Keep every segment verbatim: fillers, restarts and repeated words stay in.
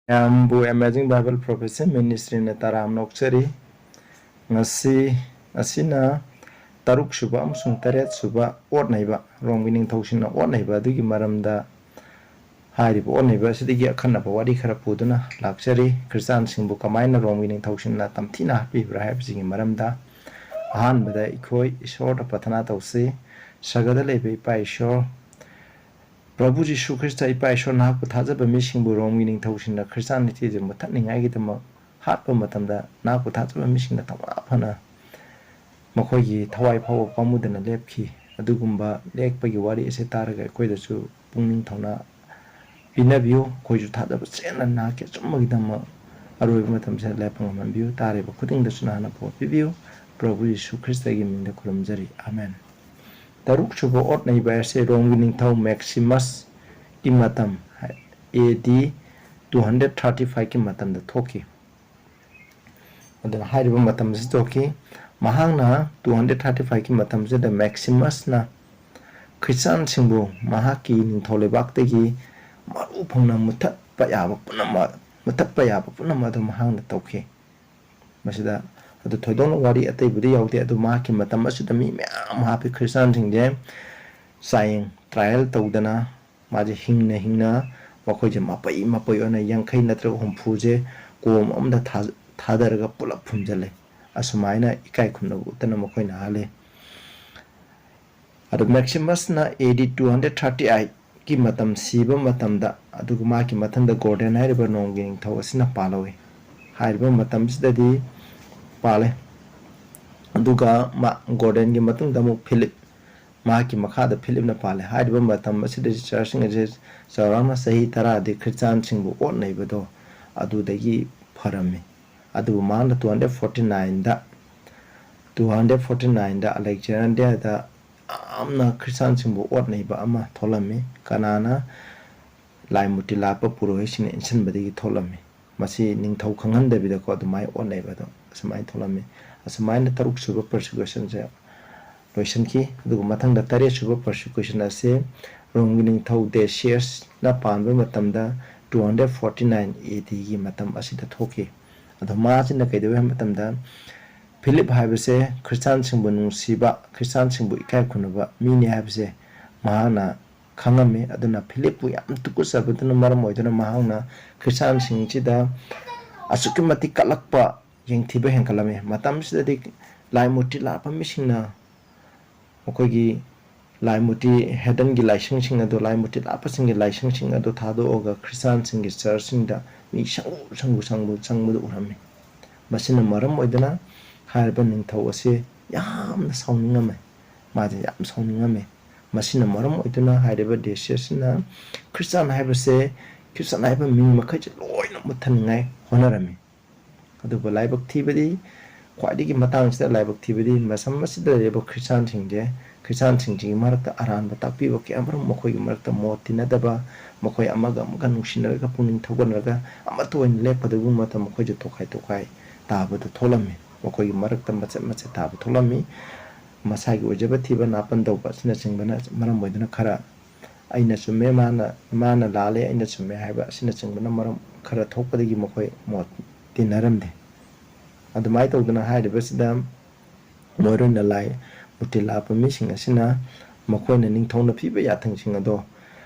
ꯃꯌꯥꯝꯕꯨ Amazing Bible Prophecy Ministryꯅ ꯇꯔꯥꯝꯅ ꯑꯣꯛꯆꯔꯤ꯫ ꯉꯁꯤ ꯑꯁꯤꯅ ꯇꯔꯨꯛ ꯁꯨꯕ ꯑꯃꯁꯨꯡ ꯇꯔꯦꯠ ꯁꯨꯕ ꯑꯣꯠ ꯅꯩꯕ, ꯔꯣꯝꯒꯤ ꯅꯤꯡꯊꯧꯁꯤꯡꯅ ꯑꯣꯠ ꯅꯩꯕ ꯑꯗꯨꯒꯤ ꯃꯔꯝꯗ ꯍꯥꯏꯔꯤꯕ ꯑꯣꯠ ꯅꯩꯕ ꯑꯁꯤꯗꯒꯤ ꯑꯈꯟꯅꯕ ꯋꯥꯔꯤ ꯈꯔ ꯄꯨꯗꯨꯅ ꯂꯥꯛꯆꯔꯤ꯫ ꯈ꯭ꯔꯤꯁꯇꯥꯟꯁꯤꯡꯕꯨ ꯀꯃꯥꯏꯅ ꯔꯣꯝꯒꯤ ꯅꯤꯡꯊꯧꯁꯤꯡꯅ ꯇꯝꯊꯤꯅ ꯍꯥꯠꯄꯤꯕ꯭ꯔꯥ ꯍꯥꯏꯕꯁꯤꯒꯤ ꯃꯔꯝꯗ꯫ ꯑꯍꯥꯟꯕꯗ ꯑꯩꯈꯣꯏ ꯏꯁꯣꯔꯗ ꯄ꯭ꯔꯊꯅꯥ ꯇꯧꯁꯤ꯫ ꯁꯔꯒꯗ ꯂꯩꯕ ꯏꯄꯥ ꯏꯁꯣꯔ, ꯄ꯭ꯔꯚꯨ ꯖꯤꯁꯨ ꯈ꯭ꯔꯤꯁꯇ, ꯏꯄꯥ ꯏꯁꯣꯔ, ꯅꯍꯥꯛꯄꯨ ꯊꯥꯖꯕ ꯃꯤꯁꯤꯡꯕꯨ ꯔꯣꯝꯒꯤ ꯅꯤꯡꯊꯧꯁꯤꯡꯅ ꯈ꯭ꯔꯤꯁꯇꯥꯟꯅꯤꯇꯤꯁꯦ ꯃꯨꯊꯠꯅꯤꯡꯉꯥꯏꯒꯤꯗꯃꯛ ꯍꯥꯠꯄ ꯃꯇꯝꯗ ꯅꯍꯥꯛꯄꯨ ꯊꯥꯖꯕ ꯃꯤꯁꯤꯡꯅ ꯊꯧꯅꯥ ꯐꯅ ꯃꯈꯣꯏꯒꯤ ꯊꯋꯥꯏ ꯐꯥꯎꯕ ꯄꯥꯝꯃꯨꯗꯅ ꯂꯦꯞꯈꯤ꯫ ꯑꯗꯨꯒꯨꯝꯕ ꯂꯦꯞꯄꯒꯤ ꯋꯥꯔꯤ ꯑꯁꯤ ꯇꯥꯔꯒ ꯑꯩꯈꯣꯏꯗꯁꯨ ꯄꯨꯛꯅꯤꯡ ꯊꯧꯅꯥ ꯄꯤꯅꯕꯤꯌꯨ꯫ ꯑꯩꯈꯣꯏꯁꯨ ꯊꯥꯖꯕ ꯆꯦꯠꯅ ꯅꯍꯥꯛꯀꯤ ꯑꯆꯨꯝꯕꯒꯤꯗꯃꯛ ꯑꯔꯣꯏꯕ ꯃꯇꯝꯁꯤꯗ ꯂꯦꯞꯄ ꯉꯝꯍꯟꯕꯤꯌꯨ꯫ ꯇꯥꯔꯤꯕ ꯈꯨꯗꯤꯡꯗꯁꯨ ꯅꯍꯥꯛꯅ ꯐꯕ ꯄꯤꯕꯤꯌꯨ꯫ ꯄ꯭ꯔꯚꯨ ꯌꯤꯁꯨ ꯈ꯭ꯔꯤꯁꯇꯒꯤ ꯃꯤꯡꯗ ꯈꯨꯔꯨꯝꯖꯔꯤ, ꯑꯃꯦꯟ꯫ ꯇꯔꯨꯛ ꯁꯨꯕ ꯑꯣꯠ ꯅꯩꯕ ꯑꯁꯤ ꯔꯣꯝꯒꯤ ꯅꯤꯡꯊꯧ ꯃꯦꯛꯁꯤꯃꯁꯀꯤ ꯃꯇꯝ, A D two hundred thirty fiveꯀꯤ ꯃꯇꯝꯗ ꯊꯣꯛꯈꯤ꯫ ꯑꯗꯨꯅ ꯍꯥꯏꯔꯤꯕ ꯃꯇꯝ ꯑꯁꯤ ꯊꯣꯛꯈꯤ꯫ ꯃꯍꯥꯛꯅ two hundred thirty fiveꯀꯤ ꯃꯇꯝꯁꯤꯗ ꯃꯦꯛꯁꯤꯃꯁꯅ ꯈ꯭ꯔꯤꯁꯇꯥꯟꯁꯤꯡꯕꯨ ꯃꯍꯥꯛꯀꯤ ꯅꯤꯡꯊꯧ ꯂꯩꯕꯥꯛꯇꯒꯤ ꯃꯔꯨ ꯐꯪꯅ ꯃꯨꯊꯠꯄ ꯌꯥꯕ ꯄꯨꯝꯅꯃꯛ, ꯃꯨꯊꯠꯄ ꯌꯥꯕ ꯄꯨꯝꯅꯃꯛ ꯑꯗꯨ ꯃꯍꯥꯛꯅ ꯇꯧꯈꯤ꯫ ꯃꯁꯤꯗ ꯑꯗꯨ ꯊꯣꯏꯗꯣꯛꯅ ꯋꯥꯔꯤ ꯑꯇꯩꯕꯨꯗꯤ ꯌꯥꯎꯗꯦ, ꯑꯗꯨ ꯃꯍꯥꯛꯀꯤ ꯃꯇꯝ ꯑꯁꯤꯗ ꯃꯤ ꯃꯌꯥꯝ ꯍꯥꯞꯄꯤ꯫ ꯈ꯭ꯔꯤꯁꯇꯥꯟꯁꯤꯡꯁꯦ ꯆꯥꯌꯦꯡ, trial ꯇꯧꯗꯅ ꯃꯥꯁꯦ ꯍꯤꯡꯅ ꯍꯤꯡꯅ ꯃꯈꯣꯏꯁꯦ ꯃꯄꯩ ꯃꯄꯩ ꯑꯣꯏꯅ ꯌꯥꯡꯈꯩ ꯅꯠꯇ꯭ꯔꯒ ꯍꯨꯝꯐꯨꯁꯦ ꯀꯣꯝ ꯑꯃꯗ ꯊꯥ-, ꯊꯥꯗꯔꯒ ꯄꯨꯂꯞ ꯐꯨꯝꯖꯜꯂꯦ꯫ ꯑꯁꯨꯃꯥꯏꯅ ꯏꯀꯥꯏ ꯈꯨꯝꯅꯕ ꯎꯠꯇꯅ ꯃꯈꯣꯏꯅ ꯍꯥꯜꯂꯤ꯫ ꯑꯗꯣ ꯃꯦꯛꯁꯤꯃꯁꯅ A D two hundred thirty eight ꯀꯤ ꯃꯇꯝ ꯁꯤꯕ ꯃꯇꯝꯗ, ꯑꯗꯨꯒ ꯃꯍꯥꯛꯀꯤ ꯃꯊꯪꯗ ꯒꯣꯔꯗꯟ ꯍꯥꯏꯔꯤꯕ ꯅꯣꯡꯒꯤ ꯅꯤꯡꯊꯧ ꯑꯁꯤꯅ ꯄꯥꯜꯍꯧꯋꯤ꯫ ꯍꯥꯏꯔꯤꯕ ꯃꯇꯝꯁꯤꯗꯗꯤ ꯄꯥꯜꯂꯦ꯫ ꯑꯗꯨꯒ ꯃꯥ, ꯒꯣꯔꯗꯟꯒꯤ ꯃꯇꯨꯡꯗ ꯑꯃꯨꯛ ꯐꯤꯂꯤꯞ, ꯃꯍꯥꯛꯀꯤ ꯃꯈꯥꯗ ꯐꯤꯂꯤꯞꯅ ꯄꯥꯜꯂꯦ꯫ ꯍꯥꯏꯔꯤꯕ ꯃꯇꯝ ꯑꯁꯤꯗ ꯆꯔꯆꯁꯤꯡ ꯑꯁꯤ ꯆꯥꯎꯔꯥꯛꯅ ꯆꯍꯤ ꯇꯔꯥꯗꯤ ꯈ꯭ꯔꯤꯁꯇꯥꯟꯁꯤꯡꯕꯨ ꯑꯣꯠ ꯅꯩꯕꯗꯣ ꯑꯗꯨꯗꯒꯤ ꯐꯔꯝꯃꯤ꯫ ꯑꯗꯨꯕꯨ ꯃꯍꯥꯛꯅ two hundred forty nineꯗ, two hundred forty nineꯗ ꯑꯂꯦꯛꯖꯦꯟꯗ꯭ꯔꯤꯌꯥꯗ ꯌꯥꯝꯅ ꯈ꯭ꯔꯤꯁꯇꯥꯟꯁꯤꯡꯕꯨ ꯑꯣꯠ ꯅꯩꯕ ꯑꯃ ꯊꯣꯛꯂꯝꯃꯤ꯫ ꯀꯅꯥꯅ? ꯂꯥꯏ ꯃꯨꯔꯇꯤ ꯂꯥꯠꯄ ꯄꯨꯔꯣꯍꯤꯠꯁꯤꯡꯅ ꯏꯟꯁꯤꯟꯕꯗꯒꯤ ꯊꯣꯛꯂꯝꯃꯤ꯫ ꯃꯁꯤ ꯅꯤꯡꯊꯧ ꯈꯪꯍꯟꯗꯕꯤꯗꯀꯣ ꯑꯗꯨꯃꯥꯏꯅ ꯑꯣꯠ ꯅꯩꯕꯗꯣ ꯑꯁꯨꯃꯥꯏꯅ ꯊꯣꯛꯂꯝꯃꯤ꯫ ꯑꯁꯨꯃꯥꯏꯅ ꯇꯔꯨꯛ ꯁꯨꯕ persecutionꯁꯦ ꯂꯣꯏꯁꯤꯟꯈꯤ꯫ ꯑꯗꯨꯒ ꯃꯊꯪꯗ ꯇꯔꯦꯠ ꯁꯨꯕ persecution ꯑꯁꯤ ꯔꯣꯝꯒꯤ ꯅꯤꯡꯊꯧ ꯗꯦꯁꯤꯌꯁꯅ ꯄꯥꯟꯕ ꯃꯇꯝꯗ ꯇꯨ ꯍꯟꯗ꯭ꯔꯦꯠ ꯐꯣꯔꯇꯤ ꯅꯥꯏꯟ ꯑꯦ ꯗꯤꯒꯤ ꯃꯇꯝ ꯑꯁꯤꯗ ꯊꯣꯛꯈꯤ꯫ ꯑꯗꯣ ꯃꯥꯁꯤꯅ ꯀꯩꯗꯧꯏ ꯍꯥꯏꯕ ꯃꯇꯝꯗ, ꯐꯤꯂꯤꯞ ꯍꯥꯏꯕꯁꯦ ꯈ꯭ꯔꯤꯁꯇꯥꯟꯁꯤꯡꯕꯨ ꯅꯨꯡꯁꯤꯕ, ꯈ꯭ꯔꯤꯁꯇꯥꯟꯁꯤꯡꯕꯨ ꯏꯀꯥꯏ ꯈꯨꯝꯅꯕ ꯃꯤꯅꯤ ꯍꯥꯏꯕꯁꯦ ꯃꯍꯥꯛꯅ ꯈꯪꯉꯝꯃꯤ꯫ ꯑꯗꯨꯅ ꯐꯤꯂꯤꯞꯄꯨ ꯌꯥꯝ ꯇꯨꯀꯠꯆꯕꯗꯨꯅ ꯃꯔꯝ ꯑꯣꯏꯗꯨꯅ ꯃꯍꯥꯛꯅ ꯈ꯭ꯔꯤꯁꯇꯥꯟꯁꯤꯡꯁꯤꯗ ꯑꯁꯨꯛꯀꯤ ꯃꯇꯤꯛ ꯀꯜꯂꯛꯄ, ꯌꯦꯡꯊꯤꯕ ꯍꯦꯟꯒꯠꯂꯝꯃꯤ꯫ ꯃꯇꯝꯁꯤꯗꯗꯤ ꯂꯥꯏ ꯃꯨꯔꯇꯤ ꯂꯥꯠꯄ ꯃꯤꯁꯤꯡꯅ ꯃꯈꯣꯏꯒꯤ ꯂꯥꯏ ꯃꯨꯔꯇꯤ, ꯍꯦꯗꯟꯒꯤ ꯂꯥꯏꯁꯪꯁꯤꯡ ꯑꯗꯨ, ꯂꯥꯏ ꯃꯨꯔꯇꯤ ꯂꯥꯠꯄꯁꯤꯡꯒꯤ ꯂꯥꯏꯁꯪꯁꯤꯡ ꯑꯗꯨ ꯊꯥꯗꯣꯛꯑꯒ ꯈ꯭ꯔꯤꯁꯇꯥꯟꯁꯤꯡꯒꯤ ꯆꯔꯆꯁꯤꯡꯗ ꯃꯤ ꯁꯪꯒꯨ ꯁꯪꯒꯨ ꯁꯪꯒꯨ ꯆꯪꯕꯗꯨ ꯎꯔꯝꯃꯤ꯫ ꯃꯁꯤꯅ ꯃꯔꯝ ꯑꯣꯏꯗꯨꯅ ꯍꯥꯏꯔꯤꯕ ꯅꯤꯡꯊꯧ ꯑꯁꯤ ꯌꯥꯝꯅ ꯁꯥꯎꯅꯤꯡꯉꯝꯃꯤ꯫ ꯃꯥꯁꯦ ꯌꯥꯝ ꯁꯥꯎꯅꯤꯡꯉꯝꯃꯤ꯫ ꯃꯁꯤꯅ ꯃꯔꯝ ꯑꯣꯏꯗꯨꯅ ꯍꯥꯏꯔꯤꯕ ꯗꯦꯁꯤꯌꯁꯁꯤꯅ ꯈ꯭ꯔꯤꯁꯇꯥꯟ ꯍꯥꯏꯕꯁꯦ, ꯈ꯭ꯔꯤꯁꯇꯥꯟ ꯍꯥꯏꯕ ꯃꯤꯡ ꯃꯈꯩꯁꯦ ꯂꯣꯏꯅ ꯃꯨꯠꯊꯠꯅꯤꯡꯉꯥꯏ ꯍꯣꯠꯅꯔꯝꯃꯤ꯫ ꯑꯗꯨꯕꯨ ꯂꯥꯏꯕꯛ ꯊꯤꯕꯗꯤ, ꯈ꯭ꯋꯥꯏꯗꯒꯤ ꯃꯇꯥꯡꯁꯤꯗ ꯂꯥꯏꯕꯛ ꯊꯤꯕꯗꯤ ꯃꯁꯝ ꯑꯁꯤꯗ ꯂꯩꯔꯤꯕ ꯈ꯭ꯔꯤꯁꯇꯥꯟꯁꯤꯡꯁꯦ, ꯈ꯭ꯔꯤꯁꯇꯥꯟꯁꯤꯡꯁꯤꯒꯤ ꯃꯔꯛꯇ ꯑꯔꯥꯟꯕ ꯇꯥꯛꯄꯤꯕ ꯀꯌꯥ ꯑꯃꯔꯣꯝ, ꯃꯈꯣꯏꯒꯤ ꯃꯔꯛꯇ ꯃꯣꯠ ꯇꯤꯟꯅꯗꯕ, ꯃꯈꯣꯏ ꯑꯃꯒ ꯑꯃꯒ ꯅꯨꯡꯁꯤꯅꯔꯒ ꯄꯨꯛꯅꯤꯡ ꯊꯧꯒꯠꯅꯔꯒ ꯑꯃꯠꯇ ꯑꯣꯏꯅ ꯂꯦꯞꯀꯗꯧꯕ ꯃꯇꯝ ꯃꯈꯣꯏꯁꯨ ꯇꯣꯈꯥꯏ ꯇꯣꯈꯥꯏ ꯇꯥꯕꯗ ꯊꯣꯛꯂꯝꯃꯤ꯫ ꯃꯈꯣꯏꯒꯤ ꯃꯔꯛꯇ ꯃꯆꯦꯠ ꯃꯆꯦꯠ ꯇꯥꯕ ꯊꯣꯛꯂꯝꯃꯤ꯫ ꯃꯁꯥꯒꯤ ꯑꯣꯏꯖꯕ ꯊꯤꯕ, ꯅꯥꯄꯟ ꯇꯧꯕ ꯑꯁꯤꯅꯆꯤꯡꯕꯅ ꯃꯔꯝ ꯑꯣꯏꯗꯨꯅ ꯈꯔ ꯑꯩꯅ ꯆꯨꯝꯃꯦ, ꯃꯥꯅ, ꯃꯥꯅ ꯂꯥꯜꯂꯦ, ꯑꯩꯅ ꯆꯨꯝꯃꯦ ꯍꯥꯏꯕ ꯑꯁꯤꯅꯆꯤꯡꯕꯅ ꯃꯔꯝ ꯈꯔ ꯊꯣꯛꯄꯗꯒꯤ ꯃꯈꯣꯏ ꯃꯣꯠ ꯇꯤꯟꯅꯔꯝꯗꯦ꯫ ꯑꯗꯨꯃꯥꯏꯅ ꯇꯧꯗꯅ ꯍꯥꯏꯔꯤꯕꯁꯤꯗ ꯃꯣꯏꯔꯣꯏꯅ ꯂꯥꯏ ꯃꯨꯔꯇꯤ ꯂꯥꯠꯄ ꯃꯤꯁꯤꯡ ꯑꯁꯤꯅ ꯃꯈꯣꯏꯅ ꯅꯤꯡꯊꯧꯅ ꯄꯤꯕ ꯌꯥꯊꯪꯁꯤꯡ ꯑꯗꯣ,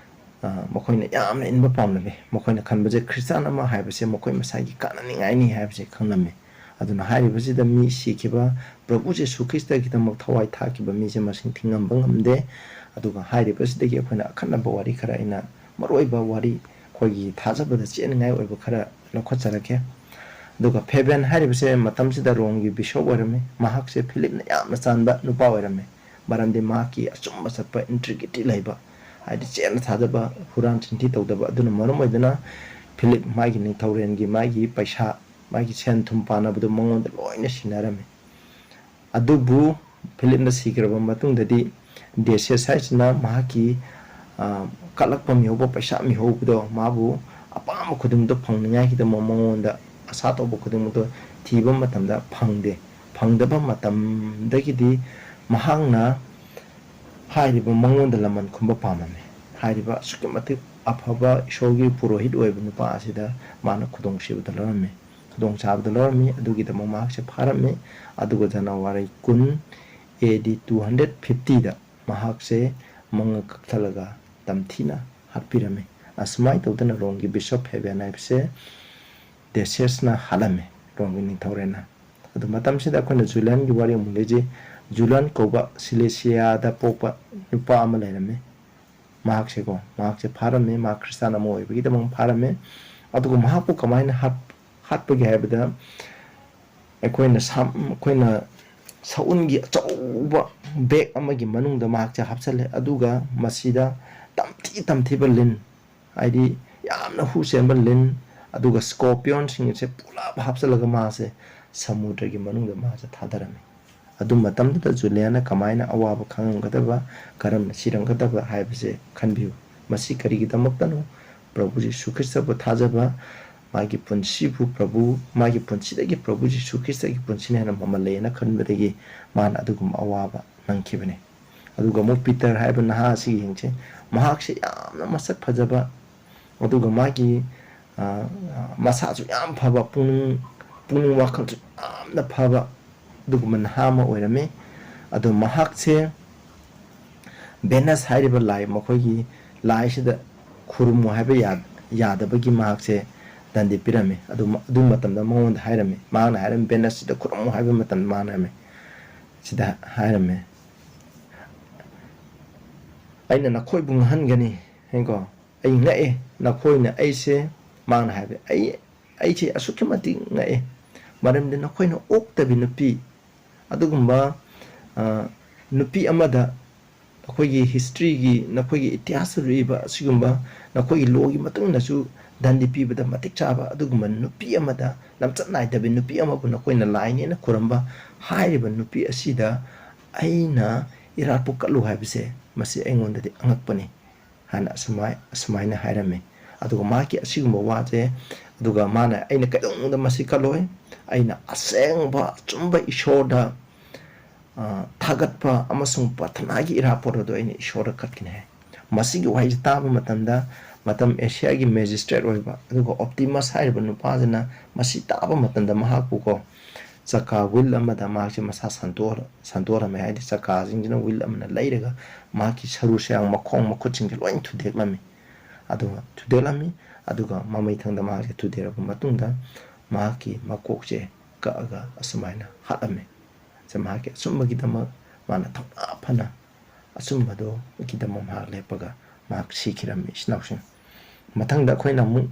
ꯑ, ꯃꯈꯣꯏꯅ ꯌꯥꯝꯅ ꯏꯟꯕ ꯄꯥꯝꯂꯝꯃꯤ꯫ ꯃꯈꯣꯏꯅ ꯈꯟꯕꯁꯦ ꯈ꯭ꯔꯤꯁꯇꯥꯟ ꯑꯃ ꯍꯥꯏꯕꯁꯦ ꯃꯈꯣꯏ ꯃꯁꯥꯒꯤ ꯀꯥꯟꯅꯅꯤꯡꯉꯥꯏꯅꯤ ꯍꯥꯏꯕꯁꯦ ꯈꯪꯂꯝꯃꯤ꯫ ꯑꯗꯨꯅ ꯍꯥꯏꯔꯤꯕꯁꯤꯗ ꯃꯤ ꯁꯤꯈꯤꯕ, ꯄ꯭ꯔꯚꯨ ꯖꯤꯁꯨ ꯈ꯭ꯔꯤꯁꯇꯒꯤꯗꯃꯛ ꯊꯋꯥꯏ ꯊꯥꯈꯤꯕ ꯃꯤꯁꯦ ꯃꯁꯤꯡ ꯊꯤꯉꯝꯕ ꯉꯝꯗꯦ꯫ ꯑꯗꯨꯒ ꯍꯥꯏꯔꯤꯕꯁꯤꯗꯒꯤ ꯑꯩꯈꯣꯏꯅ ꯑꯈꯟꯅꯕ ꯋꯥꯔꯤ ꯈꯔ, ꯑꯩꯅ ꯃꯔꯨꯑꯣꯏꯕ ꯋꯥꯔꯤ, ꯑꯩꯈꯣꯏꯒꯤ ꯊꯥꯖꯕꯗ ꯆꯦꯟꯅꯤꯡꯉꯥꯏ ꯑꯣꯏꯕ ꯈꯔ ꯂꯧꯈꯠꯆꯔꯛꯀꯦ꯫ ꯑꯗꯨꯒ ꯐꯦꯕꯦꯟ ꯍꯥꯏꯔꯤꯕꯁꯦ ꯃꯇꯝꯁꯤꯗ ꯔꯣꯝꯒꯤ ꯕꯤꯁꯣꯞ ꯑꯣꯏꯔꯝꯃꯤ꯫ ꯃꯍꯥꯛꯁꯦ ꯐꯤꯂꯤꯞꯅ ꯌꯥꯝꯅ ꯆꯥꯟꯕ ꯅꯨꯄꯥ ꯑꯣꯏꯔꯝꯃꯤ꯫ ꯃꯔꯝꯗꯤ ꯃꯍꯥꯛꯀꯤ ꯑꯆꯨꯝꯕ ꯆꯠꯄ, ꯏꯟꯇ꯭ꯔꯤꯒ꯭ꯔꯤꯇꯤ ꯂꯩꯕ, ꯍꯥꯏꯗꯤ ꯆꯦꯠꯅ ꯊꯥꯖꯕ, ꯍꯨꯔꯥꯟ ꯆꯤꯟꯊꯤ ꯇꯧꯗꯕ꯫ ꯑꯗꯨꯅ ꯃꯔꯝ ꯑꯣꯏꯗꯨꯅ ꯐꯤꯂꯤꯞ ꯃꯥꯒꯤ ꯅꯤꯡꯊꯧꯔꯦꯜꯒꯤ ꯃꯥꯒꯤ ꯄꯩꯁꯥ, ꯃꯥꯒꯤ ꯁꯦꯟ ꯊꯨꯝ ꯄꯥꯅꯕꯗꯨ ꯃꯉꯣꯟꯗ ꯂꯣꯏꯅ ꯁꯤꯟꯅꯔꯝꯃꯤ꯫ ꯑꯗꯨꯕꯨ ꯐꯤꯂꯤꯞꯅ ꯁꯤꯈ꯭ꯔꯕ ꯃꯇꯨꯡꯗꯗꯤ ꯗꯦꯁꯤꯌꯁ ꯍꯥꯏꯁꯤꯅ ꯃꯍꯥꯛꯀꯤ, ꯑ, ꯀꯠꯂꯛꯄ ꯃꯤꯍꯧꯕ, ꯄꯩꯁꯥ ꯃꯤꯍꯧꯕꯗꯣ ꯃꯥꯕꯨ ꯑꯄꯥꯝꯕ ꯈꯨꯗꯤꯡꯃꯛꯇꯣ ꯐꯪꯅꯤꯡꯉꯥꯏꯒꯤꯗꯃꯛ ꯃꯉꯣꯟꯗ ꯑꯁꯥ ꯇꯧꯕ ꯈꯨꯗꯤꯡꯃꯛꯇꯣ ꯊꯤꯕ ꯃꯇꯝꯗ ꯐꯪꯗꯦ꯫ ꯐꯪꯗꯕ ꯃꯇꯝꯗꯒꯤꯗꯤ ꯃꯍꯥꯛꯅ ꯍꯥꯏꯔꯤꯕ ꯃꯉꯣꯟꯗ ꯂꯃꯟ ꯈꯨꯝꯕ ꯄꯥꯝꯂꯝꯃꯤ꯫ ꯍꯥꯏꯔꯤꯕ ꯑꯁꯨꯛꯀꯤ ꯃꯇꯤꯛ ꯑꯐꯕ ꯏꯁꯣꯔꯒꯤ ꯄꯨꯔꯣꯍꯤꯠ ꯑꯣꯏꯕ ꯅꯨꯄꯥ ꯑꯁꯤꯗ ꯃꯥꯅ ꯈꯨꯗꯣꯡꯊꯤꯕꯗ ꯂꯧꯔꯝꯃꯤ, ꯈꯨꯗꯣꯡꯆꯥꯕꯗ ꯂꯧꯔꯝꯃꯤ꯫ ꯑꯗꯨꯒꯤꯗꯃꯛ ꯃꯍꯥꯛꯁꯦ ꯐꯥꯔꯝꯃꯤ꯫ ꯑꯗꯨꯒ ꯖꯅꯋꯥꯔꯤ ꯀꯨꯟ, ꯑꯦ ꯗꯤ ꯇꯨ ꯍꯟꯗ꯭ꯔꯦꯠ ꯐꯤꯐꯇꯤꯗ ꯃꯍꯥꯛꯁꯦ ꯃꯉꯛ ꯀꯛꯊꯠꯂꯒ ꯇꯝꯊꯤꯅ ꯍꯥꯠꯄꯤꯔꯝꯃꯤ꯫ ꯑꯁꯨꯃꯥꯏꯅ ꯇꯧꯗꯅ ꯔꯣꯝꯒꯤ ꯕꯤꯁꯣꯞ ꯐꯦꯕꯤꯌꯟ ꯍꯥꯏꯕꯁꯦ ꯗꯦꯁꯤꯌꯁꯅ ꯍꯥꯠꯂꯝꯃꯤ, ꯔꯣꯝꯒꯤ ꯅꯤꯡꯊꯧꯔꯦꯜꯅ꯫ ꯑꯗꯨ ꯃꯇꯝꯁꯤꯗ ꯑꯩꯈꯣꯏꯅ ꯖꯨꯂꯤꯌꯟꯒꯤ ꯋꯥꯔꯤ ꯑꯃꯨꯛ ꯂꯩꯖꯩ꯫ ꯖꯨꯂꯤꯌꯟ ꯀꯧꯕ ꯁꯤꯂꯦꯁꯤꯌꯥꯗ ꯄꯣꯛꯄ ꯅꯨꯄꯥ ꯑꯃ ꯂꯩꯔꯝꯃꯤ꯫ ꯃꯍꯥꯛꯁꯦꯀꯣ, ꯃꯍꯥꯛꯁꯦ ꯐꯥꯔꯝꯃꯤ, ꯃꯍꯥꯛ ꯈ꯭ꯔꯤꯁꯇꯥꯟ ꯑꯃ ꯑꯣꯏꯕꯒꯤꯗꯃꯛ ꯐꯥꯔꯝꯃꯤ꯫ ꯑꯗꯨꯒ ꯃꯍꯥꯛꯄꯨ ꯀꯃꯥꯏꯅ ꯍꯥꯠ-, ꯍꯥꯠꯄꯒꯦ ꯍꯥꯏꯕꯗ, ꯑꯩꯈꯣꯏꯅ ꯁꯥꯝ-, ꯑꯩꯈꯣꯏꯅ ꯁꯎꯟꯒꯤ ꯑꯆꯧꯕ ꯕꯦꯒ ꯑꯃꯒꯤ ꯃꯅꯨꯡꯗ ꯃꯍꯥꯛꯁꯦ ꯍꯥꯞꯆꯜꯂꯦ, ꯑꯗꯨꯒ ꯃꯁꯤꯗ ꯇꯝꯊꯤ ꯇꯝꯊꯤꯕ ꯂꯤꯟ, ꯍꯥꯏꯗꯤ ꯌꯥꯝꯅ ꯍꯨ ꯆꯦꯟꯕ ꯂꯤꯟ, ꯑꯗꯨꯒ ꯁ꯭ꯀꯣꯔꯄꯤꯌꯣꯟꯁꯤꯡꯁꯦ ꯄꯨꯂꯞ ꯍꯥꯞꯆꯜꯂꯒ ꯃꯥꯁꯦ ꯁꯃꯨꯗ꯭ꯔꯒꯤ ꯃꯅꯨꯡꯗ ꯃꯥꯁꯦ ꯊꯥꯗꯔꯝꯃꯤ꯫ ꯑꯗꯨ ꯃꯇꯝꯗꯨꯗ ꯖꯨꯂꯤꯌꯥꯅ ꯀꯃꯥꯏꯅ ꯑꯋꯥꯕ ꯈꯪꯉꯝꯒꯗꯕ, ꯀꯔꯝꯅ ꯁꯤꯔꯝꯒꯗꯕ ꯍꯥꯏꯕꯁꯦ ꯈꯟꯕꯤꯌꯨ꯫ ꯃꯁꯤ ꯀꯔꯤꯒꯤꯗꯃꯛꯇꯅꯣ? ꯄ꯭ꯔꯚꯨ ꯖꯤꯁꯨ ꯈ꯭ꯔꯤꯁꯇꯕꯨ ꯊꯥꯖꯕ, ꯃꯥꯒꯤ ꯄꯨꯟꯁꯤꯕꯨ ꯄ꯭ꯔꯚꯨ, ꯃꯥꯒꯤ ꯄꯨꯟꯁꯤꯗꯒꯤ ꯄ꯭ꯔꯚꯨ ꯖꯤꯁꯨ ꯈ꯭ꯔꯤꯁꯇꯒꯤ ꯄꯨꯟꯁꯤꯅ ꯍꯦꯟꯅ ꯃꯃꯜ ꯂꯩꯌꯦꯅ ꯈꯟꯕꯗꯒꯤ ꯃꯥꯅ ꯑꯗꯨꯒꯨꯝꯕ ꯑꯋꯥꯕ ꯅꯪꯈꯤꯕꯅꯤ꯫ ꯑꯗꯨꯒ ꯑꯃꯨꯛ ꯄꯤꯇꯔ ꯍꯥꯏꯕ ꯅꯍꯥ ꯑꯁꯤꯒꯤ ꯌꯦꯡꯁꯦ꯫ ꯃꯍꯥꯛꯁꯦ ꯌꯥꯝꯅ ꯃꯁꯛ ꯐꯖꯕ, ꯑꯗꯨꯒ ꯃꯥꯒꯤ, ꯑ, ꯃꯁꯥꯁꯨ ꯌꯥꯝ ꯐꯕ, ꯄꯨꯛꯅꯤꯡ, ꯄꯨꯛꯅꯤꯡ ꯋꯥꯈꯜꯁꯨ ꯌꯥꯝꯅ ꯐꯕ ꯑꯗꯨꯒꯨꯝꯕ ꯅꯍꯥ ꯑꯃ ꯑꯣꯏꯔꯝꯃꯤ꯫ ꯑꯗꯣ ꯃꯍꯥꯛꯁꯦ ꯚꯦꯅꯁ ꯍꯥꯏꯔꯤꯕ ꯂꯥꯏ, ꯃꯈꯣꯏꯒꯤ ꯂꯥꯏꯁꯤꯗ ꯈꯨꯔꯨꯝꯃꯨ ꯍꯥꯏꯕ ꯌꯥ-, ꯌꯥꯗꯕꯒꯤ ꯃꯍꯥꯛꯁꯦ ꯗꯟꯗꯤ ꯄꯤꯔꯝꯃꯤ꯫ ꯑꯗꯨ ꯃ-, ꯑꯗꯨ ꯃꯇꯝꯗ ꯃꯉꯣꯟꯗ ꯍꯥꯏꯔꯝꯃꯤ, ꯃꯍꯥꯛꯅ ꯍꯥꯏꯔꯝꯃꯤ, "ꯚꯦꯅꯁꯁꯤꯗ ꯈꯨꯔꯨꯝꯃꯨ" ꯍꯥꯏꯕ ꯃꯇꯝꯗ ꯃꯥꯅ ꯍꯥꯏꯔꯝꯃꯤ, ꯁꯤꯗ ꯍꯥꯏꯔꯝꯃꯤ, "ꯑꯩꯅ ꯅꯈꯣꯏꯕꯨ ꯉꯛꯍꯟꯒꯅꯤ", ꯍꯥꯏꯀꯣ꯫ "ꯑꯩ ꯉꯛꯑꯦ, ꯅꯈꯣꯏꯅ ꯑꯩꯁꯦ", ꯃꯍꯥꯛꯅ ꯍꯥꯏꯕ, "ꯑꯩ, ꯑꯩꯁꯦ ꯑꯁꯨꯛꯀꯤ ꯃꯇꯤꯛ ꯉꯛꯑꯦ, ꯃꯔꯝꯗꯤ ꯅꯈꯣꯏꯅ ꯑꯣꯛꯇꯕꯤ ꯅꯨꯄꯤ, ꯑꯗꯨꯒꯨꯝꯕ, ꯑ, ꯅꯨꯄꯤ ꯑꯃꯗ ꯑꯩꯈꯣꯏꯒꯤ ꯍꯤꯁꯇ꯭ꯔꯤꯒꯤ, ꯅꯈꯣꯏꯒꯤ ꯏꯇꯤꯍꯥꯁꯇ ꯂꯨꯏꯕ ꯑꯁꯤꯒꯨꯝꯕ ꯅꯈꯣꯏꯒꯤ ꯂꯣꯒꯤ ꯃꯇꯨꯡ ꯏꯟꯅꯁꯨ ꯗꯟꯗꯤ ꯄꯤꯕꯗ ꯃꯇꯤꯛ ꯆꯥꯕ ꯑꯗꯨꯒꯨꯝꯕ ꯅꯨꯄꯤ ꯑꯃꯗ, ꯂꯝꯆꯠ ꯅꯥꯏꯗꯕꯤ ꯅꯨꯄꯤ ꯑꯃꯕꯨ ꯅꯈꯣꯏꯅ ꯂꯥꯏꯅꯦꯅ ꯈꯨꯔꯝꯕ ꯍꯥꯏꯔꯤꯕ ꯅꯨꯄꯤ ꯑꯁꯤꯗ ꯑꯩꯅ ꯏꯔꯥꯠꯄꯨ ꯀꯠꯂꯨ ꯍꯥꯏꯕꯁꯦ, ꯃꯁꯤ ꯑꯩꯉꯣꯟꯗꯗꯤ ꯑꯉꯛꯄꯅꯤ" ꯍꯥꯏꯅ ꯑꯁꯨꯃꯥꯏ-, ꯑꯁꯨꯃꯥꯏꯅ ꯍꯥꯏꯔꯝꯃꯤ꯫ ꯑꯗꯨꯒ ꯃꯍꯥꯛꯀꯤ ꯑꯁꯤꯒꯨꯝꯕ ꯋꯥꯁꯦ, ꯑꯗꯨꯒ ꯃꯥꯅ, "ꯑꯩꯅ ꯀꯩꯗꯧꯅꯨꯡꯗ ꯃꯁꯤ ꯀꯠꯂꯣꯏ, ꯑꯩꯅ ꯑꯁꯦꯡꯕ ꯑꯆꯨꯝꯕ ꯏꯁꯣꯔꯗ, ꯑ, ꯊꯥꯒꯠꯄ ꯑꯃꯁꯨꯡ ꯄ꯭ꯔꯥꯊꯅꯥꯒꯤ ꯏꯔꯥꯄꯣꯠ ꯑꯗꯨ ꯑꯩꯅ ꯏꯁꯣꯔꯗ ꯀꯠꯀꯅꯤ" ꯍꯥꯏ꯫ ꯃꯁꯤꯒꯤ ꯋꯥꯍꯩꯁꯤ ꯇꯥꯕ ꯃꯇꯝꯗ ꯃꯇꯝ ꯑꯦꯁꯤꯌꯥꯒꯤ ꯃꯦꯖꯤꯁꯇ꯭ꯔꯦꯠ ꯑꯣꯏꯕ, ꯑꯗꯨꯒ ꯑꯣꯞꯇꯤꯃꯁ ꯍꯥꯏꯔꯤꯕ ꯅꯨꯄꯥꯁꯤꯅ ꯃꯁꯤ ꯇꯥꯕ ꯃꯇꯝꯗ ꯃꯍꯥꯛꯄꯨ ꯀꯣ, ꯆꯀꯥ ꯋꯤꯜ ꯑꯃꯗ ꯃꯍꯥꯛꯁꯦ ꯃꯁꯥ ꯁꯟꯗꯣꯛ-, ꯁꯟꯗꯣꯛꯂꯝꯃꯦ, ꯍꯥꯏꯗꯤ ꯆꯀꯥꯁꯤꯡꯁꯤꯅ ꯋꯤꯜ ꯑꯃꯅ ꯂꯩꯔꯒ ꯃꯍꯥꯛꯀꯤ ꯁꯔꯨ ꯁꯌꯥꯡ, ꯃꯈꯣꯡ ꯃꯈꯨꯠꯁꯤꯡꯁꯦ ꯂꯣꯏ ꯊꯨꯗꯦꯛꯂꯝꯃꯤ꯫ ꯑꯗꯨꯒ ꯊꯨꯗꯦꯛꯂꯝꯃꯤ, ꯑꯗꯨꯒ ꯃꯃꯩꯊꯪꯗ ꯃꯍꯥꯛꯁꯦ ꯊꯨꯗꯦꯛꯂꯕ ꯃꯇꯨꯡꯗ ꯃꯍꯥꯛꯀꯤ ꯃꯀꯣꯛꯁꯦ ꯀꯛꯑꯒ ꯑꯁꯨꯃꯥꯏꯅ ꯍꯥꯠꯂꯝꯃꯤ꯫ ꯁꯦ ꯃꯍꯥꯛꯀꯤ ꯑꯆꯨꯝꯕꯒꯤꯗꯃꯛ ꯃꯥꯅ ꯊꯧꯅꯥ ꯐꯅ ꯑꯆꯨꯝꯕꯗꯣꯒꯤꯗꯃꯛ ꯃꯍꯥꯛ ꯂꯦꯞꯄꯒ ꯃꯍꯥꯛ ꯁꯤꯈꯤꯔꯝꯃꯤ, ꯏꯆꯤꯟ ꯏꯅꯥꯎꯁꯤꯡ꯫ ꯃꯊꯪꯗ ꯑꯩꯈꯣꯏꯅ ꯑꯃꯨꯛ